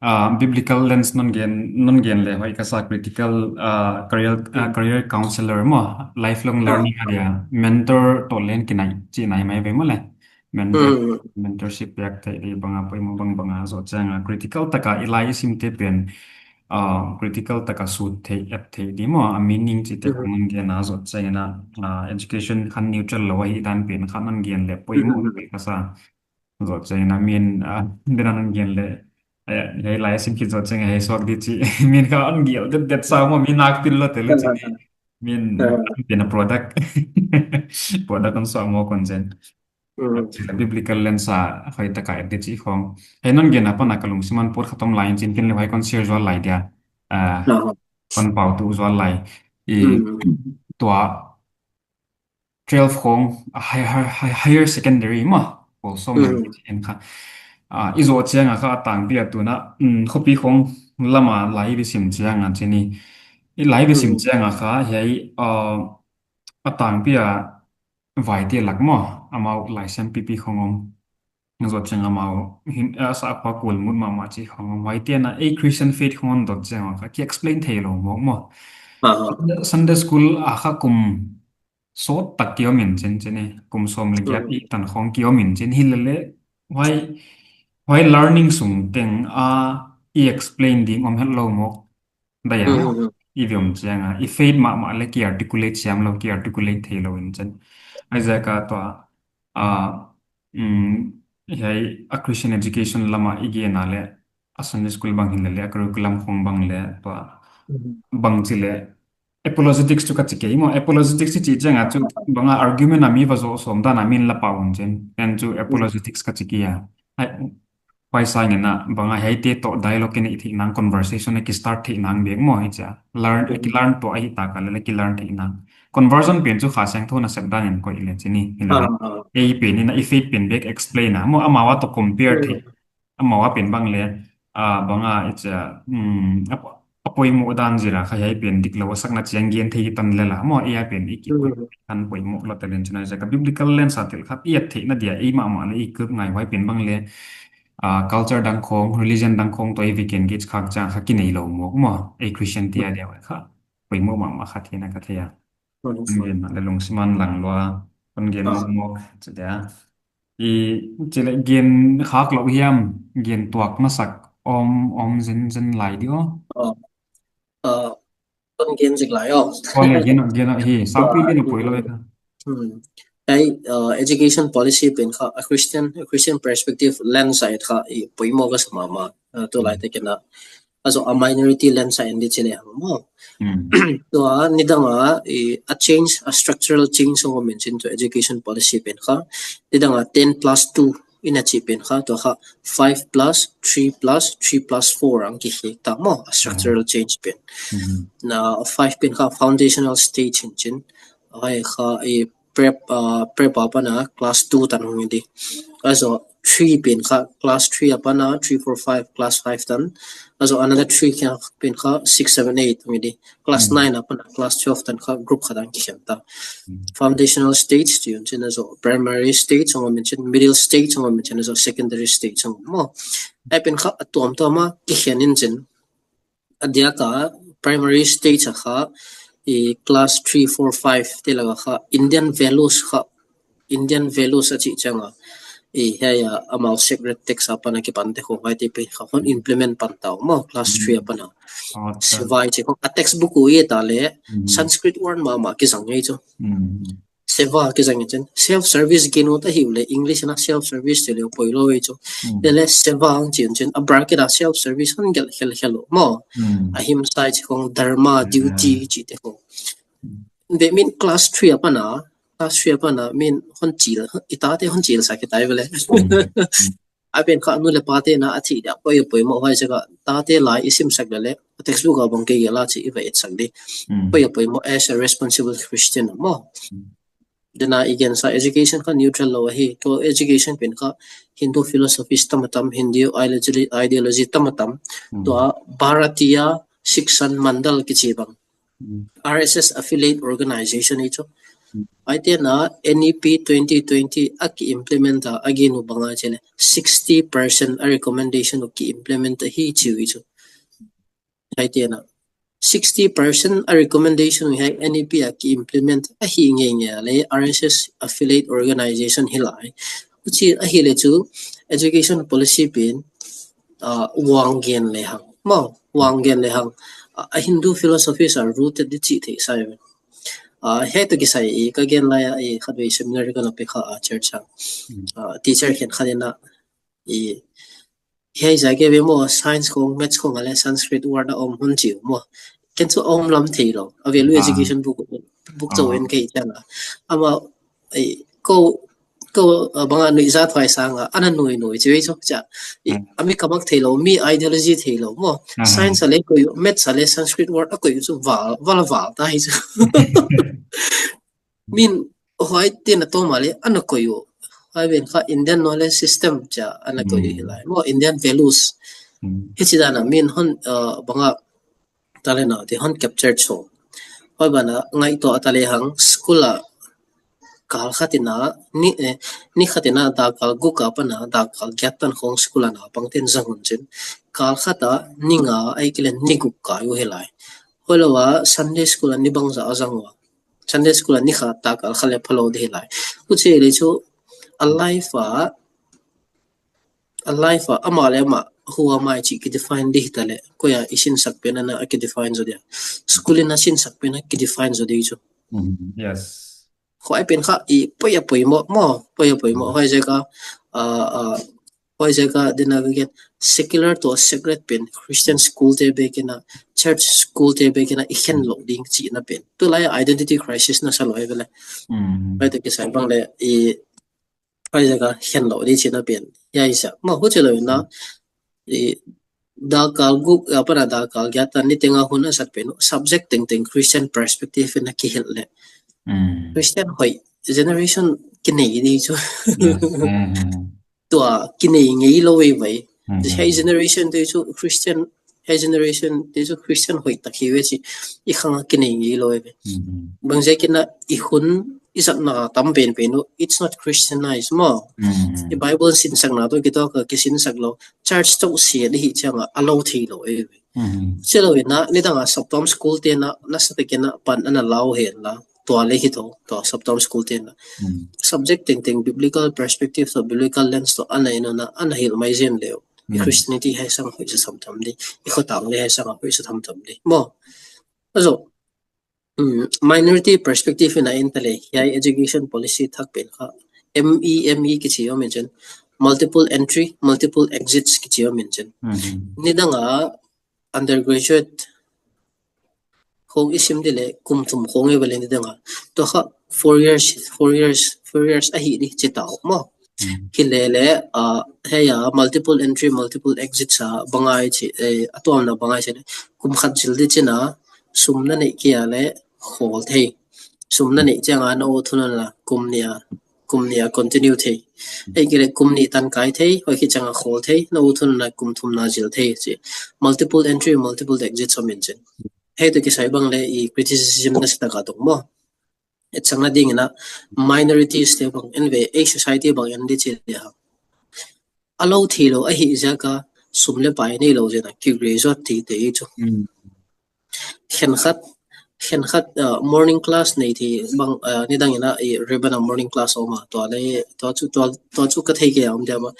Ah, biblical lens non gen, non gen le hoih ka sa, critical, ah, career, ah, career counselor maw, lifelong learning a dia, mentor toh leng kinai, chih nai mai ve maw le. Mentor, mentorship piak thei di bang a poimoh bangbang a zoh chiang a, critical taka i lai i sim te pen, ah, critical taka sut thei, et thei di maw, a meaning chih te kha non gen a zoh chiang in a, ah, education kha neutral lou hi dan pen kha non gen le poimoh ka sa. Zoh chiang in a min, ah, den a non gen le, eh, hiai lai sim khit zoh chiang in hiai suak di chih min kha hon gel detdet sa maw, min nak pil lou te lou chih. Min, ah, pen a product. Product hon suak maw kon zen. Biblical lens a hoih taka et di chih khong. Hiai non gen apan a ka lungsim a pawt khat om lai in chin ken le huai kon share zual lai dia. Ah, kon pautu zual lai. I tua twelve khong, a hi-, hi-, hi-, higher secondary maw, pawl sawm leh en kha. Ah, i zoh chiang a kha a tangpi a tuna, mm, khopi khong lam a lai i sim chiang a chih ni. I lai i sim chiang a kha, hiai, ah, a tangpi a vaite lak maw, amau laisiam pipi khong om. Zoh chiang amau, hin, a sa khua kul mut mahmah chih khong om. Huaite'n a, ei Christian faith khong dot chiang a kha, ki explain theilou mawk maw. Sunday school a kha kum sawt tak ki om in chin chin e, kum sawm leh giat i tan khong ki om in chin hi lele, huai, huai learning sung teng a i explain ding om hetlou mawk. Dai a, i viom chiang a, i faith mahmah le ki articulate siam lou, ki articulate theilou in chin. Huaiziak a tua, a, mm, hiai a Christian education lam a i gen a le, a Sunday school bang hi lele, a curriculum khong bang le, tua, bang chi le, apologetics chu ka chi kei maw, apologetics chi chiang a chu, bang a argument a mi va zoh sawm dan a min la pau un chin, en chu apologetics ka chi kei a. Ai, huai sang in a, bang a hiaite toh dialogue i neih theih nang, conversation i ki start theih nang bek maw hi chia. Learn, ki learn toh ahi tak a lele ki learn theih nang. Conversion pen chu Kha Siangthou nasep dan in koih le chih ni. Hi lele. Ei pen in a i faith pen bek explain a. Maw amau a toh compare theih. Amau a pen bang le, ah, bang a i chia, mm, a, a poimoh dan zia kha hiai pen diklou a sakna chiang gen thei tan le la. Maw ei a pen i ki kan poimoh lou te len china ziak a biblical lens a tel khat i et theihna dia ei mahmah le i kup ngai huai pen bang le, ah, culture dang khong, religion dang khong toh i vek engage khak chiang kha ki neilou mawk maw, ei Christian te a dia kha. Poimoh mahmah khat hi na ka thei a. Kon gen le lungsim a lang lua, kon gen mawk chi dia. I, chih le gen khak lou hiam, gen tuak na sak om, om zen zen lai di aw. Ah, kon gen zik lai aw. Kon le gen, gen hi, saupi le na poi lou e. Hmm. Ei, ah, education policy pen kha, a Christian, a Christian perspective lens a et kha, i poimoh ka sa mahmah, ah, tulai te ken a. A zoh a minority lens a en di chih le hang maw. Tua nidang a, i, a change, a structural change hong om in chin tua education policy pen kha. Nidang a ten plus two in a chih pen kha, tua kha five plus three plus three plus four a hong kikhek ta maw, a structural change pen. Na five pen kha foundational stage in chin. Huai kha, i, prep, ah, prep apan a class two tan hong hi di. A zoh three pen kha class three apan a three, four, five, class five tan. A zoh another three kha pen kha six, seven, eight hong hi di. Class nine apan a class twelve tan kha group khat a hong kikhen ta. Foundational stage chih in chin a zoh primary stage hong om in chin, middle stage hong om in chin a zoh secondary stage hong om maw. Ei pen kha a tuamtuam a kikhen in chin. A diak a primary stage a kha, i class three, four, five te lak a kha Indian values kha, Indian values a chih chiang a, i hiai a amau sacred text apan a kipan te khong huaite pen kha hon implement pan ta uh maw class three apan a. Seva i chih khong a textbook uh i et a le Sanskrit word mahmah kizang ngei chu. Seva kizang in chin, self service gen ut ahi uleh English in a self service chih le poi lou ei chu. Lele seva hong chi in chin, a bracket a self service hon gelh khelkhel uh maw. Ahimsa i chih khong dharma, duty chih te khong. Ve min class three apan a, class three apan a min hon chil, i tate hon chil sa kei tai vele. A pen kha nu le pa te'n a thei dia poi, poimoh huaiziak a tate lai i sim sak lele. textbook a bang kei gel a chih i va etsak di. Poi a poimoh as a responsible Christian maw. Dena i gen sa education kha neutral lou ahi, tua education pen kha Hindu philosophies tam a tam, Hindu ideology, ideology tam a tam, tua Bharatiya Shikshan Mandal kichi bang, R S S affiliate organization i chu. Aite na N E P twenty twenty a ki implement a, a gen uh bang a chih leh sixty percent a recommendation uh ki implement ahi chi uh i chu. Aite na sixty percent a recommendation uh hiai N E P a ki implement ahi ngeingei a leh R S S affiliate organization hi lai. Huchi ahi leh chu education policy pen, ah, vang gen lehang maw, vang gen lehang, ah, a Hindu philosophies a rooted di chih theih sa ve. Ah, hiai toh kisai i ka gen lai a i khatvei seminar ka na pe kha a church a. Ah, teacher khenkhat in a i hiai zah kei ve maw, science khong, maths khong a leh Sanskrit word a om hun chi uh maw. Ken chu a om lam theilou. A value education book, book chauh en kei chang a. Amah, ei, kou, kou, ah, bang a nuihzat huai sang a, ana nuinui chi ve chu cha. I, a mi kamak theilou, mi ideology theilou maw. Science a leh koih uh, maths a leh Sanskrit word a koih uh chu val, val a val ta hi chu. Min, huaite na tawm a leh ana koih uh. Huai pen kha Indian knowledge system cha ana koih uh hi lai maw, Indian values. Hichi dan a min hon, uh, bang a talent a te hon capture chou. Huai ban a ngaihtuah a ta lehang school a kal khat in a ni, eh, ni khat in a dak kal guk apan a dak kal giat tan khong school a naupang ten zang un chin. Kal khat a ni nga ahihkeileh ni guk kai uh hi lai. Huailou a Sunday school a ni bangzah a zang ua. Sunday school a ni khat dak kal khat leh phalou di hi lai. Huchi leh chu a life a, a life a amah leh amah who am I chih ki define di hi ta leh, koi a i sinsak pen ana a ki define zaw dia. School in a sinsak pen a ki define zaw di chu. Huai pen kha i poi a poimoh maw, poi a poimoh. Huaiziak a, ah, ah, huaiziak a dena ka gen secular toh sacred pen Christian school te bek in a, church school te bek in a i khen lou ding chihna pen. Tulai a identity crisis na sa lou hi ve leh. Huai toh kisai bang leh i huaiziak a khen lou di chihna pen. Hiai sa maw, huchi lou in a i dak kal guk apan a dak kal giat tan ni teng a hun a zat pen uh subject tengteng Christian perspective in a kihilh leh Christian hoih generation kinei di chu. Tua kinei ngeilou ve vai. Hiai generation te chu Christian, hiai generation te chu Christian hoih tak hi ve chih i khang a kinei ngeilou ve. Bangziak in a i hun i zatna tam penpen uh, it's not Christianized maw. I Bible sinsakna toh kituak a kisinsak lou. Church toh sia di hi chang a a lou theilou e ve. Chilou in a nidang a saptuam school te na, na sa te kei na pan ana lau hen la. Tua leh hi tou, tua saptuam school te na. Subject tengteng biblical perspective toh, biblical lens toh ana en un a, ana hilh mai zen leh uh. I Christianity hiai sang hoih sa thamtham di. I khotang leh hiai sang hoih sa thamtham di. Maw. Azo, mm, minority perspective in a en ta leh, hiai education policy thak pen kha M E M E kichi om in chin, multiple entry, multiple exits kichi om in chin. Nidang a undergraduate khong i sim di leh kum thum khong i va leng di dang a. Tua kha four years, four years, four years ahi di chi ta uh maw. Hi leh leh, ah, hiai a multiple entry, multiple exits a bang a i chi, eh, a tuamna bang a i chi leh kum khat zil di chin a, sum na neih kei a leh khawl thei. Sum na neih chiang a na ut hun un a kum nih a, kum nih a continue thei. Ahihkeileh kum nih tan kai thei, huai khit chiang a khawl thei, na ut hun un a kum thum na zil thei chi. Multiple entry, multiple exits om in chin. Hiai toh kisai bang leh i criticism na sa tak a tung maw. Etsakna ding in a minorities te bang en ve, ei society bang en di chi leh ha. A lou theilou ahih ziak a sum leh pai neilou zen a ki graduate teitei chu. Khenkhat, khenkhat, uh, morning class nei thei bang, uh, nidang in a i Rayburn a morning class om a, tua leh, tua chu, tua, tua chu ka thei kei a om diam a.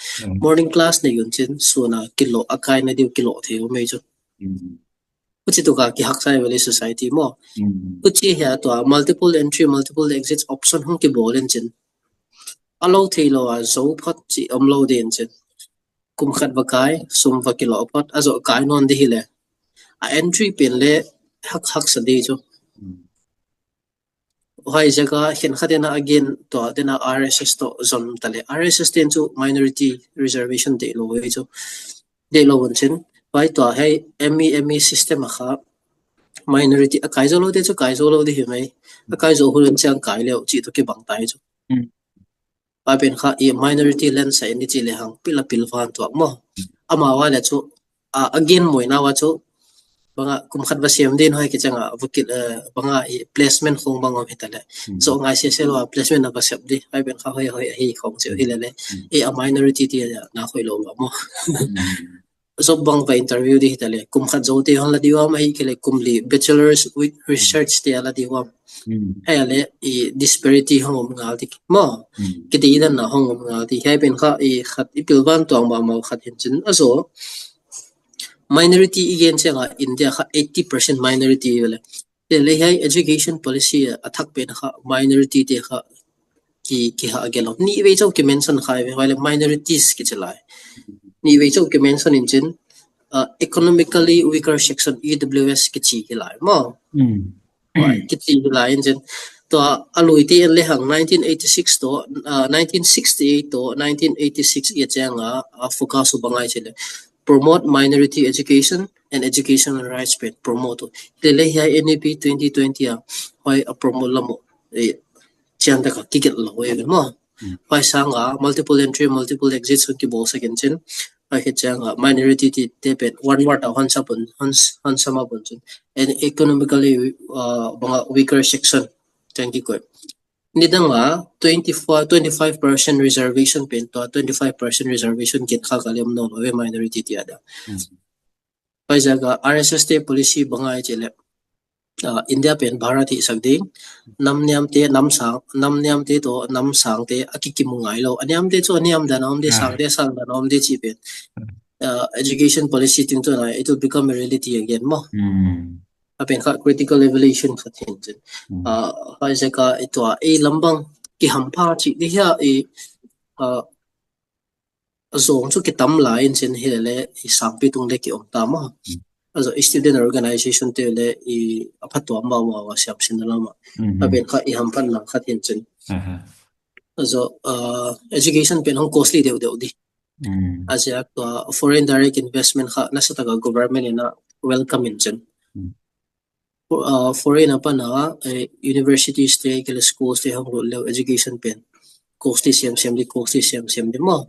Morning class nei un chin, sun a kiloh, a kaina di uh kiloh thei om ei chu. Huchi tuk a kihaksa ve leh society maw. Huchi hi a tua multiple entry, multiple exits option hong kibawl in chin. A lou theilou a zou phot chih omlou di in chin. Kum khat va kai, sum va kiloh phot, a zoh kai nawn di hi leh. A entry pen leh hak, haksa di chu. Huaiziak a khenkhat in a again tua, den a R S S toh zom ta leh. R S S ten chu minority reservation deih lou ve chu. Deih lou un chin. Huai tua hiai M E M E system a kha minority a kai zou lou te chu kai zou lou di hi mai. A kai zou hun chiang kai leuh chih toh kibang tai chu. Huai pen kha i minority land sa in di chih leh hang pil a pilvan tuak maw. Amau a leh chu a, a gen moi na ua chu bang a kum khat va siam din huai kichang a vukil, eh, bang a i placement khong bang om hita leh. Zou ngai sese lou a placement na va sep di. Huai pen kha hoih hoih hi khong chih hi lele. I a minority ti a na hoih lou lou maw. Zop bang va interview di hita leh kum khat zou te hon la di uam, ahihkeileh kum li bachelor's with research te la di uam. Hiai a leh i disparity hong om ngal di maw. Kiti dan na hong om ngal di. Hiai pen kha i khat i pilvan tuak mahmah khat hi'n chin. A zou minority i gen chiang a India kha eighty percent minority ve leh. Te leh hiai education policy a thak pen kha minority te kha ki, ki ha gel lou. Nih vei chauh ki mention khai ve, huai leh minorities kichi lai. Nih vei chauh ki mention in chin, uh, economically weaker section, E W S kichi hi lai maw. Huai, kichi hi lai in chin. Tua a lui te en lehang nineteen eighty-six toh, uh, nineteen sixty-eight toh nineteen eighty-six i chiang a, a focus uh bang ahia chih leh promote minority education and educational rights pen promote uh. Lele hiai N E P twenty twenty a, huai a promote lam uh, eh, chiang tak a kigelh lou e maw. Huai sang a multiple entry, multiple exit sung kibawlsak in chin. Huai khit chiang a minority te, te pen one word a hon sap un, hon, hon sum up un chin. And economically, uh, bang a weaker section chiang kikoih. Nidang a twenty-four, twenty-five percent reservation pen tua twenty-five percent reservation gen kha ka lem nawn lou ve minority te a dia. Huaiziak a R S S te policy bang ahia chih leh, uh, India pen bharat hihsak ding, nam niam te, nam sang, nam niam te toh nam sang te a kikimu ngai lou. A niam te chu a niam dan a om di, sang te sang dan a om di chih pen. Uh, education policy tungtawn a, it will become a reality again maw. A pen kha critical evaluation khat hi'n chin. Uh, huaiziak a i tua ei lam bang kihampha chih di hia i, uh, a zong chu kitam lai in chin hi lele i sangpi tung leh ki om ta maw. A zou i student organization te leh i a phatuam mahmah a siam sin lam a. A pen kha i hamphatna khat hi'n chin. A zou, uh, education pen hong costly deuhdeuh di. A ziak tua foreign direct investment kha nasa tak a government in a welcome in chin. Uh, foreign apan a, eh, universities te, kei leh schools te hong lut leh education pen costly siamsiam di, costly siamsiam di maw.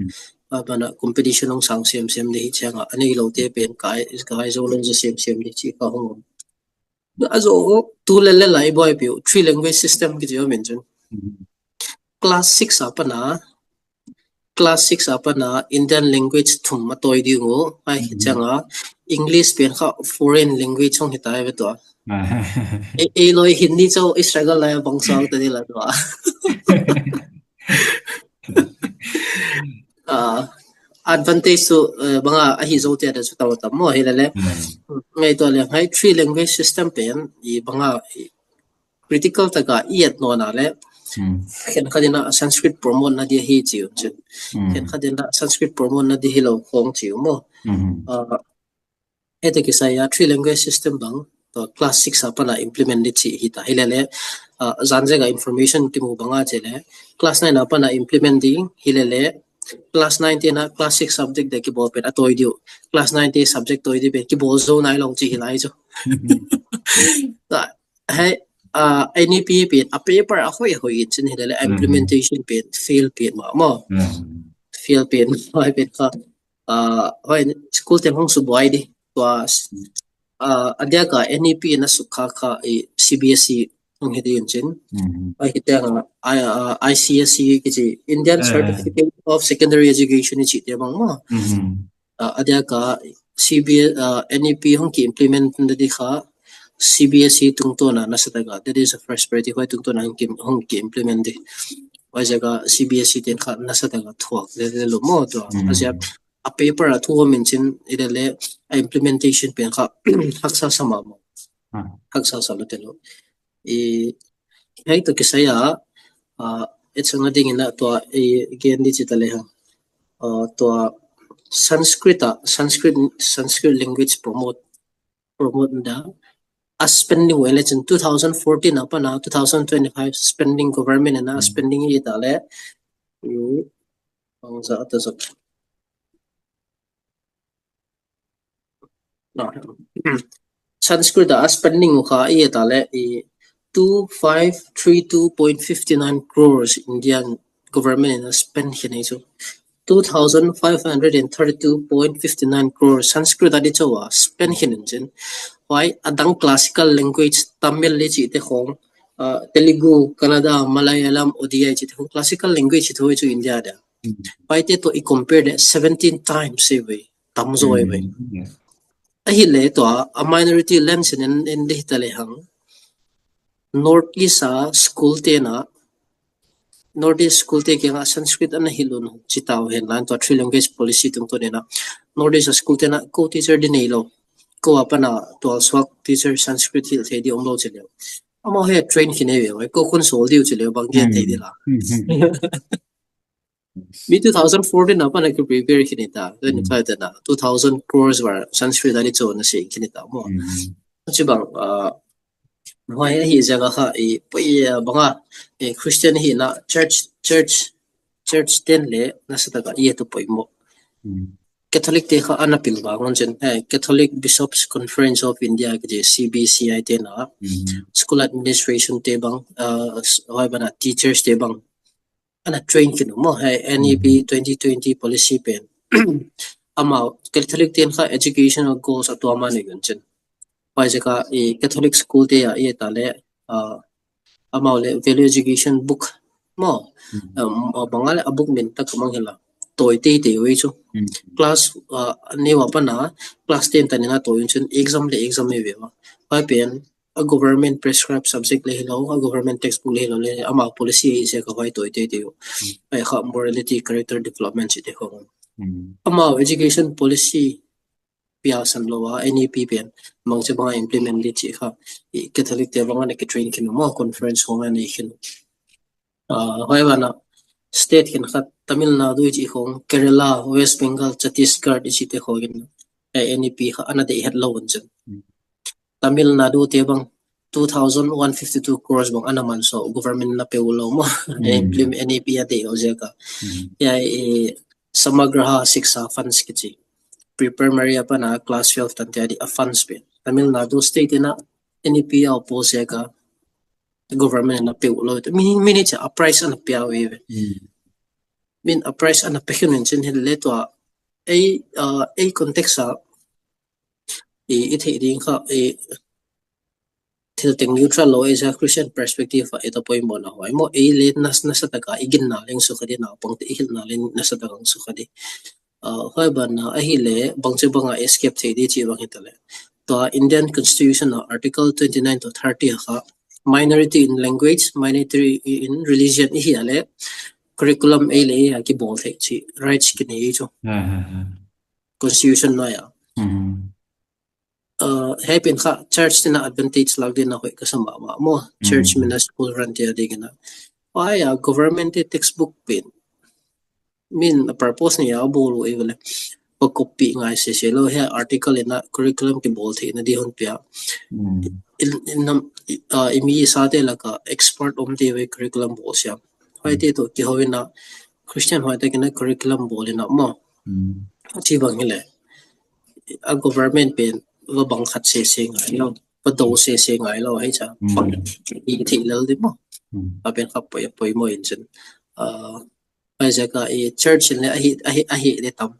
Apan a competition hong sang siamsiam di hi chiang a, a neilou te pen kai, kai zou lou zaw siamsiam di chih kha hong om. A zou, tu lele lai buai piu, three language system kichi om in chin. Class six apan a, class six apan a Indian language thum a tawi ding uh, huai khit chiang a English pen kha foreign language hong hita ve tua. Ei, ei loi Hindi chauh i struggle lai bang sau ta di la tua. Ah, advantage chu, eh, bang a ahi zou te a dia chu tau tam maw hi lele. Ngai tua leh hiai three language system pen i bang a i critical tak a i et nawn a leh. Khenkhat in a Sanskrit promote na di hi chi uh chin. Khenkhat in a Sanskrit promote na di hilou khong chi uh maw. Ah, hita kisai a three language system bang tua class six apan a implement di chih hita hi lele. Ah, zan zek a information kimu bang a chih leh class nine apan a implement di hi lele. Class nine te in a class six subject dia kibawl pen a tawi di uh. Class nine te subject tawi di pen kibawl zou nailou chih hi lai chu. Tua, hiai, ah, N E P pen a paper a hoih hoih in chin hi lele, a implementation pen fail pen mahmah. Fail pen, huai pen kha, ah, huai school te hong subuai di. Tua, ah, a diak a N E P na suk kha kha i C B S E hong hi di in chin. Huai khit chiang a, I, ah, I C S E kichi Indian Certificate of Secondary Education i chih te bang maw. Ah, a diak a C B S, ah, N E P hong ki implement na di kha C B S E tungtawn a nasa tak a, that is the first priority, huai tungtawn a hong ki, hong ki implement di. Huaiziak a C B S E te'n kha nasa tak a thuak lele lou maw tua. A ziak a paper a thu om in chin i lele a implementation pen kha haksa sa mahmah. Haksa sa lou te lou. I, hiai toh kisai a, ah, et sang a ding in a tua, i, gen di chih ta lehang. Ah, tua Sanskrit a, Sanskrit, Sanskrit language promote, promote na dia. A spending uh en le chin two thousand fourteen apan a two thousand twenty-five spending government in a spending i et leh. I, bangzah ta zak. No. Sanskrit a spending uh kha i et leh i two five three two point fifty nine crores Indian government in a spend khin ei chu. Two thousand five hundred and thirty two point fifty nine crores Sanskrit a di chauh a spend khin in chin. Huai a dang classical language Tamil le chihte khong, uh, Telugu, Kannada, Malayalam, Odia chihte khong classical language chih thu chu India dia. Huaite toh i compare leh seventeen times ei ve. Tam zaw ei ve. Ahihleh tua a minority lands in en, en di ta lehang North East a school te'n a, North East school te kiang a Sanskrit ana hilh un chih tau hen lan tua three language policy tungtawn in a North East a school te'n a kou teacher di neilou. Kou apan a tualsuak teacher Sanskrit hilh thei di omlou chi leh. Amau hiai train khin ei ve, kou khun sawl di uh chi leh bang gen thei di la. Mi two thousand fourteen apan a ki prepare khin ei ta. Then ka ta na two thousand crores var Sanskrit a di chauh na se khin ei ta maw. Chibang, uh, huai ahi ziak a kha i poi, uh, bang a, eh, Christian hihna church, church, church te'n leh nasa tak a i et uh poimoh. Catholic te kha ana pilvang un chin, eh, Catholic Bishops Conference of India kichi C B C I te'n a, school administration te bang, uh, huai ban a teachers te bang ana train khin uh maw, hiai N E P twenty twenty policy pen. Amau Catholic te'n kha educational goals a tuam a nei un chin. Huaiziak a i Catholic school te a i et leh, uh, amau leh value education book maw. Um, uh, bang a leh a book min tak mang hila. Tawi teitei uh ei chu. Class, uh, neu apan a class ten tan in a tawi un chin exam leh exam ei ve ua. Huai pen a government prescribed subject le hilou, a government textbook le hilou leh, amau policy ei ziak a huai tawi teitei uh. Huai kha morality, character development chihte khong. Amau education policy pia san lou a N E P pen bangchi bang a implement di chih kha i Catholic te bang ana ki train khin uh maw, conference khong ana nei khin uh. Uh, huai ban a state khenkhat Tamil Nadu i chih khong, Kerala, West Bengal, Chhattisgarh i chihte khong in, eh, N E P kha ana deih hetlou un chin. Tamil Nadu te bang two thousand one fifty two crores bang ana man sawm government in a pe ulou maw. Implement N E P a deih lou ziak a. Hiai, eh, Samagraha Shiksha Funds kichi. Pre-primary apan a class twelve tan te a di a funds pen Tamil Nadu state in a N E P a oppose ziak a government in a pe ulou. Mi, mi ni cha a price ana pia uh ei ve. Min a price ana pe khin un chin hileh tua ei, uh, ei context a i, i theih ding kha i thil teng neutral lou ei ziak a Christian perspective a i et a poimoh na huai maw ei leh nas, nasa tak a i ginna leng sukha di, naupang te i hilhna leng nasa tak a sukha di. Uh, huai ban a ahihleh bangchi bang a escape thei di chih bang hita leh. Tua Indian Constitution a Article twenty nine to thirty a kha minority in language, minority in religion i hih leh curriculum ei leh ei a kibawl theih chih rights ki nei chu. Constitution nuai a. Uh, hiai pen kha church te'n a advantage lak ding a hoih ka sa mahmah maw. Church min a school run te a ding in a. Huai a government te textbook pen min a purpose nei a bawl uh ei ve leh. Kha copy ngai sese lou, hiai article in a curriculum kibawl theihna di hon pia. In, in nam, uh, i mi i sa te lak a expert om te ve curriculum bawl siam. Huaite toh kihou in a Christian huai tak in a curriculum bawl in a maw. Chibang hileh a government pen va bang khat sese ngai lou, va dou sese ngai lou, hiai cha. I theih lel di maw. A pen kha poi, poimoh in chin. Uh, huaiziak a i church in leh ahi, ahi, ahi leh tam.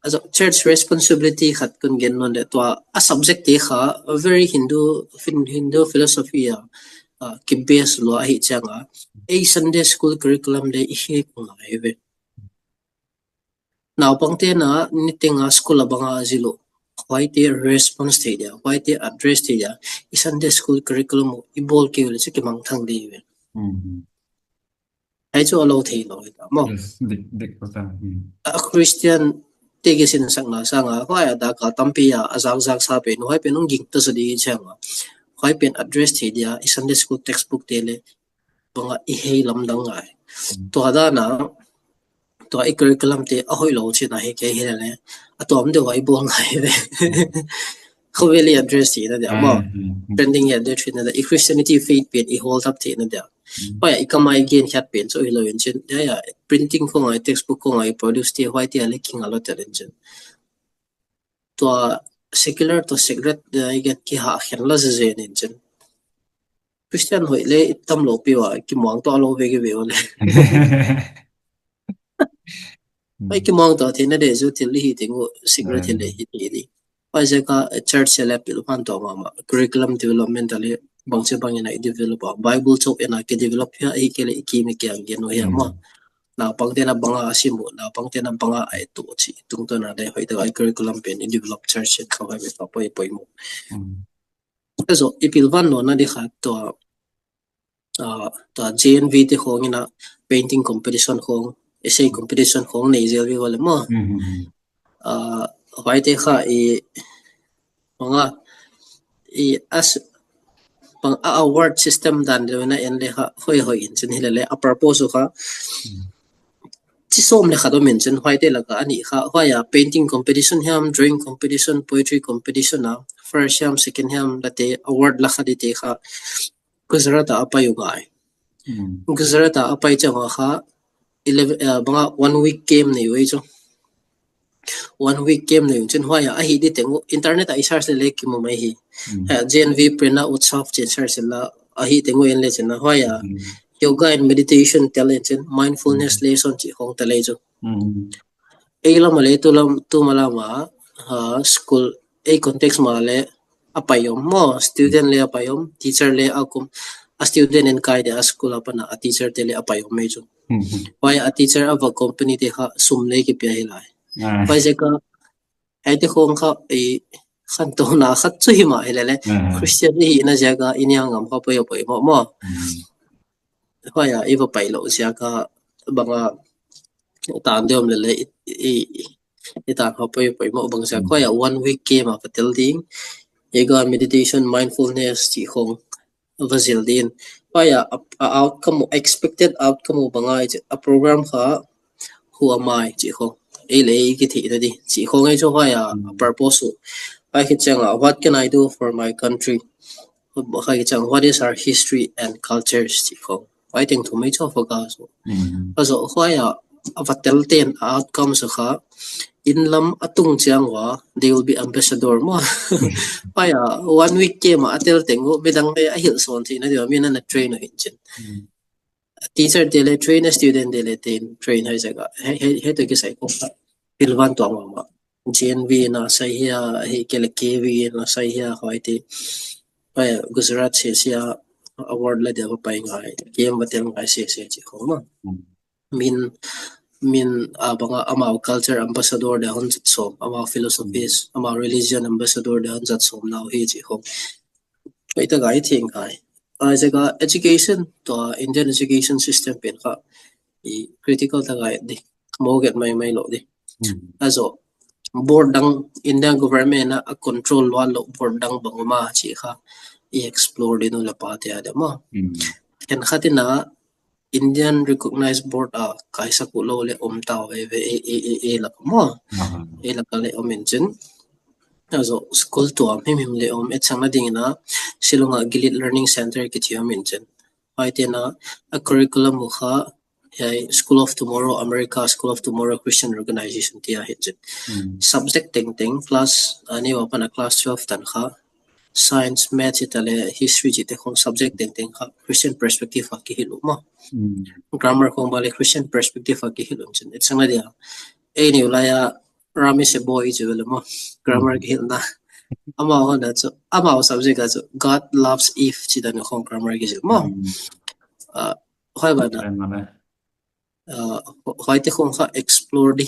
Also, church responsibility khat kon gen nawn leh tua a subject te kha a very Hindu, Hindu philosophy a, uh, ki base lou ahi chiang a. Ei Sunday school curriculum leh i hih ngai ve. Naupang te'n a niteng a school a bang a zil uh, huaite response thei dia, huaite address thei dia, i Sunday school curriculum uh i bawl kei uleh chu kimangthang di ve. Hiai chu a lou theilou hita maw. A Christian te kisai in sakna sang a, huai a dak a tampi a, a zakzak sa pen, huai pen hong gingta zaw di chiang a. Huai pen address thei dia, i Sunday school textbook te leh bang a i hih lamdang ngai. Tua dan a, tua i curriculum te a hoihlou chihna hi kei hi leh. A tuam deuh a i bawl ngai ve. Kha value address theihna dia maw. Trending address theihna dia. I Christianity faith pen i hold up theihna dia. Huai a i kam a i gen khiat pen chu hilou in chin. Hiai a printing khong a, textbook khong a i produce te huaite a leh kinga lou tel in chin. Tua secular toh sacred, eh, i gen kihah khen lou zezen in chin. Christian hoih leh i tam lou pi ua, kimuang toh lou veve ua leh. Ai kimuang toh theihna di zaw thil hi teng uh, sacred thil hi teng di. Huaiziak a church leh pilvang toh mahmah. Curriculum development a leh bangchi bangin a i develop a. Bible chauh in a kidevelop hia, ahihkeileh i kim i kiang gen uh hia maw. Naupangte'n a bang a sim uh, naupangte'n a bang a i tuh chih tungtawn a leh hoihtak a i curriculum pen i develop church in kha huai bek a poimoh. Zaw, i pilvang nawnna di khat tua, ah, tua J N V te khong in a painting competition khong, essay competition khong nei zel ve ua leh maw. Ah, huaite kha i, bang a, i as, bang a award system dan deuh in a en leh kha hoihhoih in chin hilele a purpose uh kha. Chi sawm leh khat om in chin huaite lak a a nih kha, huai a painting competition hiam, drawing competition, poetry competition a first hiam, second hiam, late award la kha dite kha Gujarat a a pai uh ngai. Gujarat a a pai chiang a kha eleven, eh, bang a one week camp nei uh ei chu. One week camp nei uh chin huai a, ahih di teng uh internet a i search leh leh kimu mai hi. Eh, J N V Prerna Utsav chih search la ahih teng uh en leh chin a huai a. Yoga and meditation tel in chin, mindfulness lesson chih khong tel ei chu. Ei lam a leh tu lam, tu ma lam a, ah, school, ei context ma leh a pai om maw, student leh a pai om, teacher leh a kum, a student in kai dia a school apan a, a teacher te leh a pai om ei chu. Huai a teacher a va company te kha sum leh kipia hi lai. Huaiziak a, huaite khong kha, i khantouna khat chu hi mah hilele. Christian i hihna ziak a i niang ngam kha poimoh maw. Huai a i va pai lou ziak a bang a tan deuh om lele i, i, i tan kha poimoh bang ziak. Huai a one week camp a va tel ding. Yoga, meditation, mindfulness chih khong va zil din. Huai a, a, a outcome, expected outcome uh bang a, a program kha who am I chih khong. Ei leh ei kitheihna di chih khong ei chu huai a, a purpose uh. Huai khit chiang a, what can I do for my country? Huai khit chiang, what is our history and cultures chih khong. Huai teng thum ei chu focus uh. Azo huai a, a va tel ten outcome sa kha, in lam a tung chiang ua, they will be ambassador maw. Huai a, one week camp a a tel teng uh, midang leh a hilh sawn theihna di ua, mi na na train uh hin chin. Teacher te leh train, student te leh train, train huaiziak a. Hei, hei, hei toh kisai khong kha pilvang tuam mahmah. J N V na sai hia, ahihkeileh K V na sai hia, huaite. Huai Gujarat sese a award la dia va pai ngai, camp va tel ngai sese chih khong maw. Min, min, ah, bang a amau culture ambassador dia hon zat sawm, amau philosophies, amau religion ambassador dia hon zat sawm nau hi chih khong. Huai tak a i thei ngai. Huaiziak a education, tua Indian education system pen kha i critical tak a di, mou get maimai lou di. Azo, board dang, Indian government a, a control luat lou board dang bang om a chih kha i explore di nu leh pa te a di maw. Khenkhat in a Indian recognized board a kaisak uh lou leh om ta veve ei, ei, ei, ei lak maw. Ei lak a leh om in chin. Azo school tuam himhim leh om, etsakna ding in a Shillong a Gilead Learning Center kichi om in chin. Huaite'n a, a curriculum uh kha, hiai School of Tomorrow, America School of Tomorrow Christian Organization chih ahi chin. Subject tengteng, class, a neu apan a class twelve tan kha, science, maths chih leh history chihte khong subject tengteng kha Christian perspective a kihilh uh maw. Grammar khong bang leh Christian perspective a kihilh uh chin. Etsakna dia, ei neu lai a Ramesh boy chih ve leh maw. Grammar kihilhna. Amau hon a chu, amau subject a chu God loves Eve chih dan khong grammar kizil maw. Ah, huai bang a, ah, huaite khong kha explore di.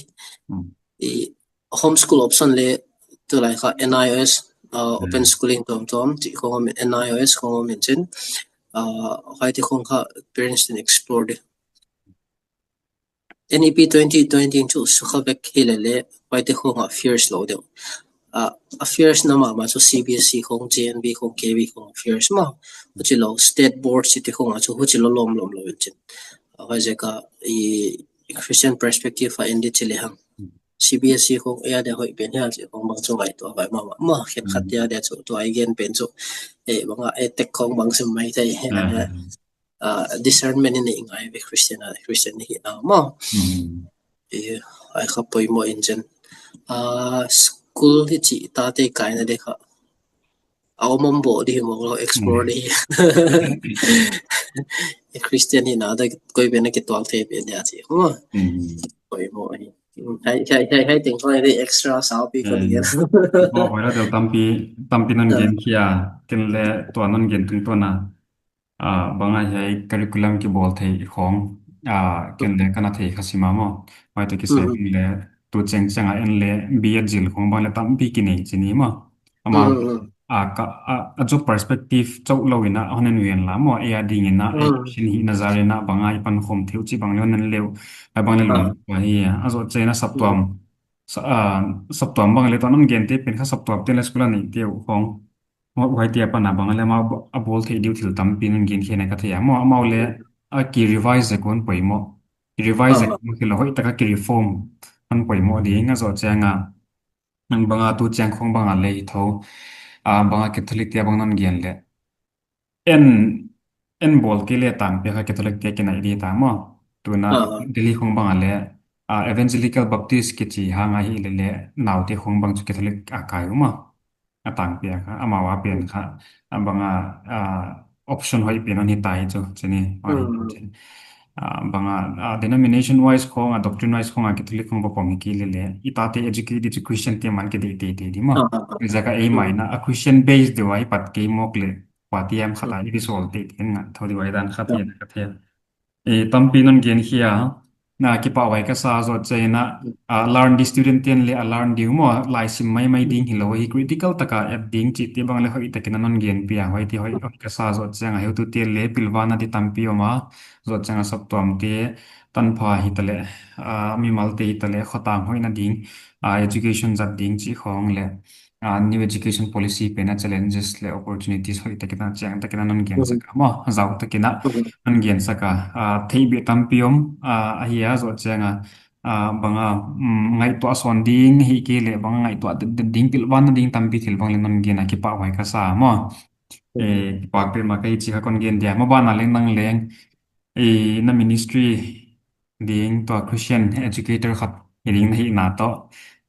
I homeschool option leh tulai kha N I O S, ah, open schooling tuamtuam chih khong om in, N I O S khong om in chin. Ah, huaite khong kha parents te'n explore di. N E P twenty twenty chu sukha vek hilele, huaite khong a fierce lou deuh. Ah, a fierce na mahmah chu C B S E khong, J N V khong, K V khong fierce maw. Huchi lou, state board chihte khong a chu huchi lou lawmlawm lou in chin. Ah, huaiziak a i Christian perspective a en di chi lehang. C B S E khong ei a dia hoih pen hia chih khong bang chu ngaihtuah vai mahmah. Maw, khenkhat te a dia chu, tua i gen pen chu. Eh, bang a, eh, tech khong bang sim maithei. Ah, discernment i neih ngai ve Christian a, Christian i hihna maw. Eh, huai kha poimoh in chin. Ah, s-, school hi chih tate kaina ding kha. A om om bo di mawk lou, explore di. Christian hihna ding koi pen a kituak thei pen dia chi. Huh. Koi mo hi. Hai, hai, hai, hai, teng koi di extra sau pi ko di. Mo koi la tel tampi, tampi non gen kia, ken le tua non gen tungtawn a. Ah, bang a hiai curriculum kibawl thei khong, ah, ken le kana thei kha sim a maw. Huaite kisai le tu cheng cheng a en le B Ed zil khong bang le tampi kinei chi ni maw. Amau, ah, ka, ah, a job perspective chauh lou in a hon en uh hen la maw, ei a ding in a, ei sin hihna zar in a bang a i pan khawm thei uh chih bang le hon en le uh, a bang le lung pa hi a, a zoh chiang a saptuam, sa, ah, saptuam bang le tua non gen te pen kha saptuam te le school a neih te uh khong. Huai, huaite apan a bang le amau a bawl thei di uh thil tampi non gen khin a ka thei a maw, amau le a ki revise zek un poimoh. Ki revise zek un kilou hoih taka ki reform un poimoh ding a zoh chiang a. Bang a tu chiang khong bang a le i tho. Ah, bang a Catholic te bang non gen le. En, en bawl kei le tangpi kha Catholic te kinai di ta maw. Tuna Delhi khong bang a le, ah, Evangelical Baptist kichi hang a hi le le naute khong bang chu Catholic a kai uh maw. A tangpi a kha, amau a pen kha, a bang a, ah, option hoih pen hon hi ta hi chu, chi ni, hon hi ta chi. Ah, bang a, ah, denomination wise khong a, doctrine wise khong a, Catholic khong va pom hi kei le le. I tate educate di chu Christian te man ke di te te di maw. Zaka ei mai na, a Christian base deuh a i pat kei mawk le, party am khat a i di sol te te nga, tho di wai dan khat hi na ka thei. E, tampi non gen khia, na kipahhuai ka sa zoh chiang a, a learn di student ten le a learn di uh maw, lai sim maimai ding hilou hi critical taka et ding chih te bang le hoih takin a non gen pia, huaite hoih, hoih ka sa zoh chiang a, heutute le pilvang a di tampi om a, zoh chiang a saptuam te, tanpha hi ta le, ah, mimal te hi ta le, khotang hoihna ding, ah, education zat ding chih khong le, ah, new education policy pen a challenges le opportunities hoih takin a chiang takin a non gen sak a maw, zau takin a non gen sak a, ah, theih beh tampi om, ah, ahi a zoh chiang a, ah, bang a, mm, ngaihtuah sawn ding hi kei le bang a ngaihtuah det, det ding pilvang a ding tampi thil bang le non gen a kipahhuai ka sa maw. Eh, kipak pen ma ka hi chi kha kon gen dia, maban a leng nang leng, eh, na ministry ding tua Christian educator khat hi ding na hihna toh.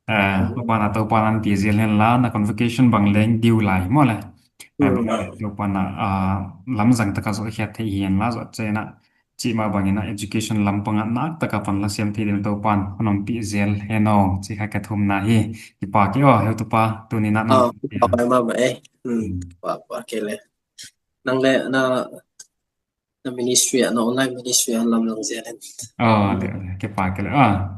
Eh, maban a Toupan hon pi zel hen la, na convocation bang leng diu lai maw le. Eh, bang a Toupan a, ah, lamzang taka zoh khiat thei hi hen la zoh chiang a. Chih mah bang in a education lam pang a nak taka pan la siam thei ding Toupan hon pi zel hen aw, chih kha ka thumna hi. Kipak e aw, heutupa, tuni na nang. Oh, kipak e mah mah e. Hmm, kipak, kipak e le. Nang le na, na ministry a, na online ministry a lamzang zel hen. Oh, le, le, kipak e le. Ah.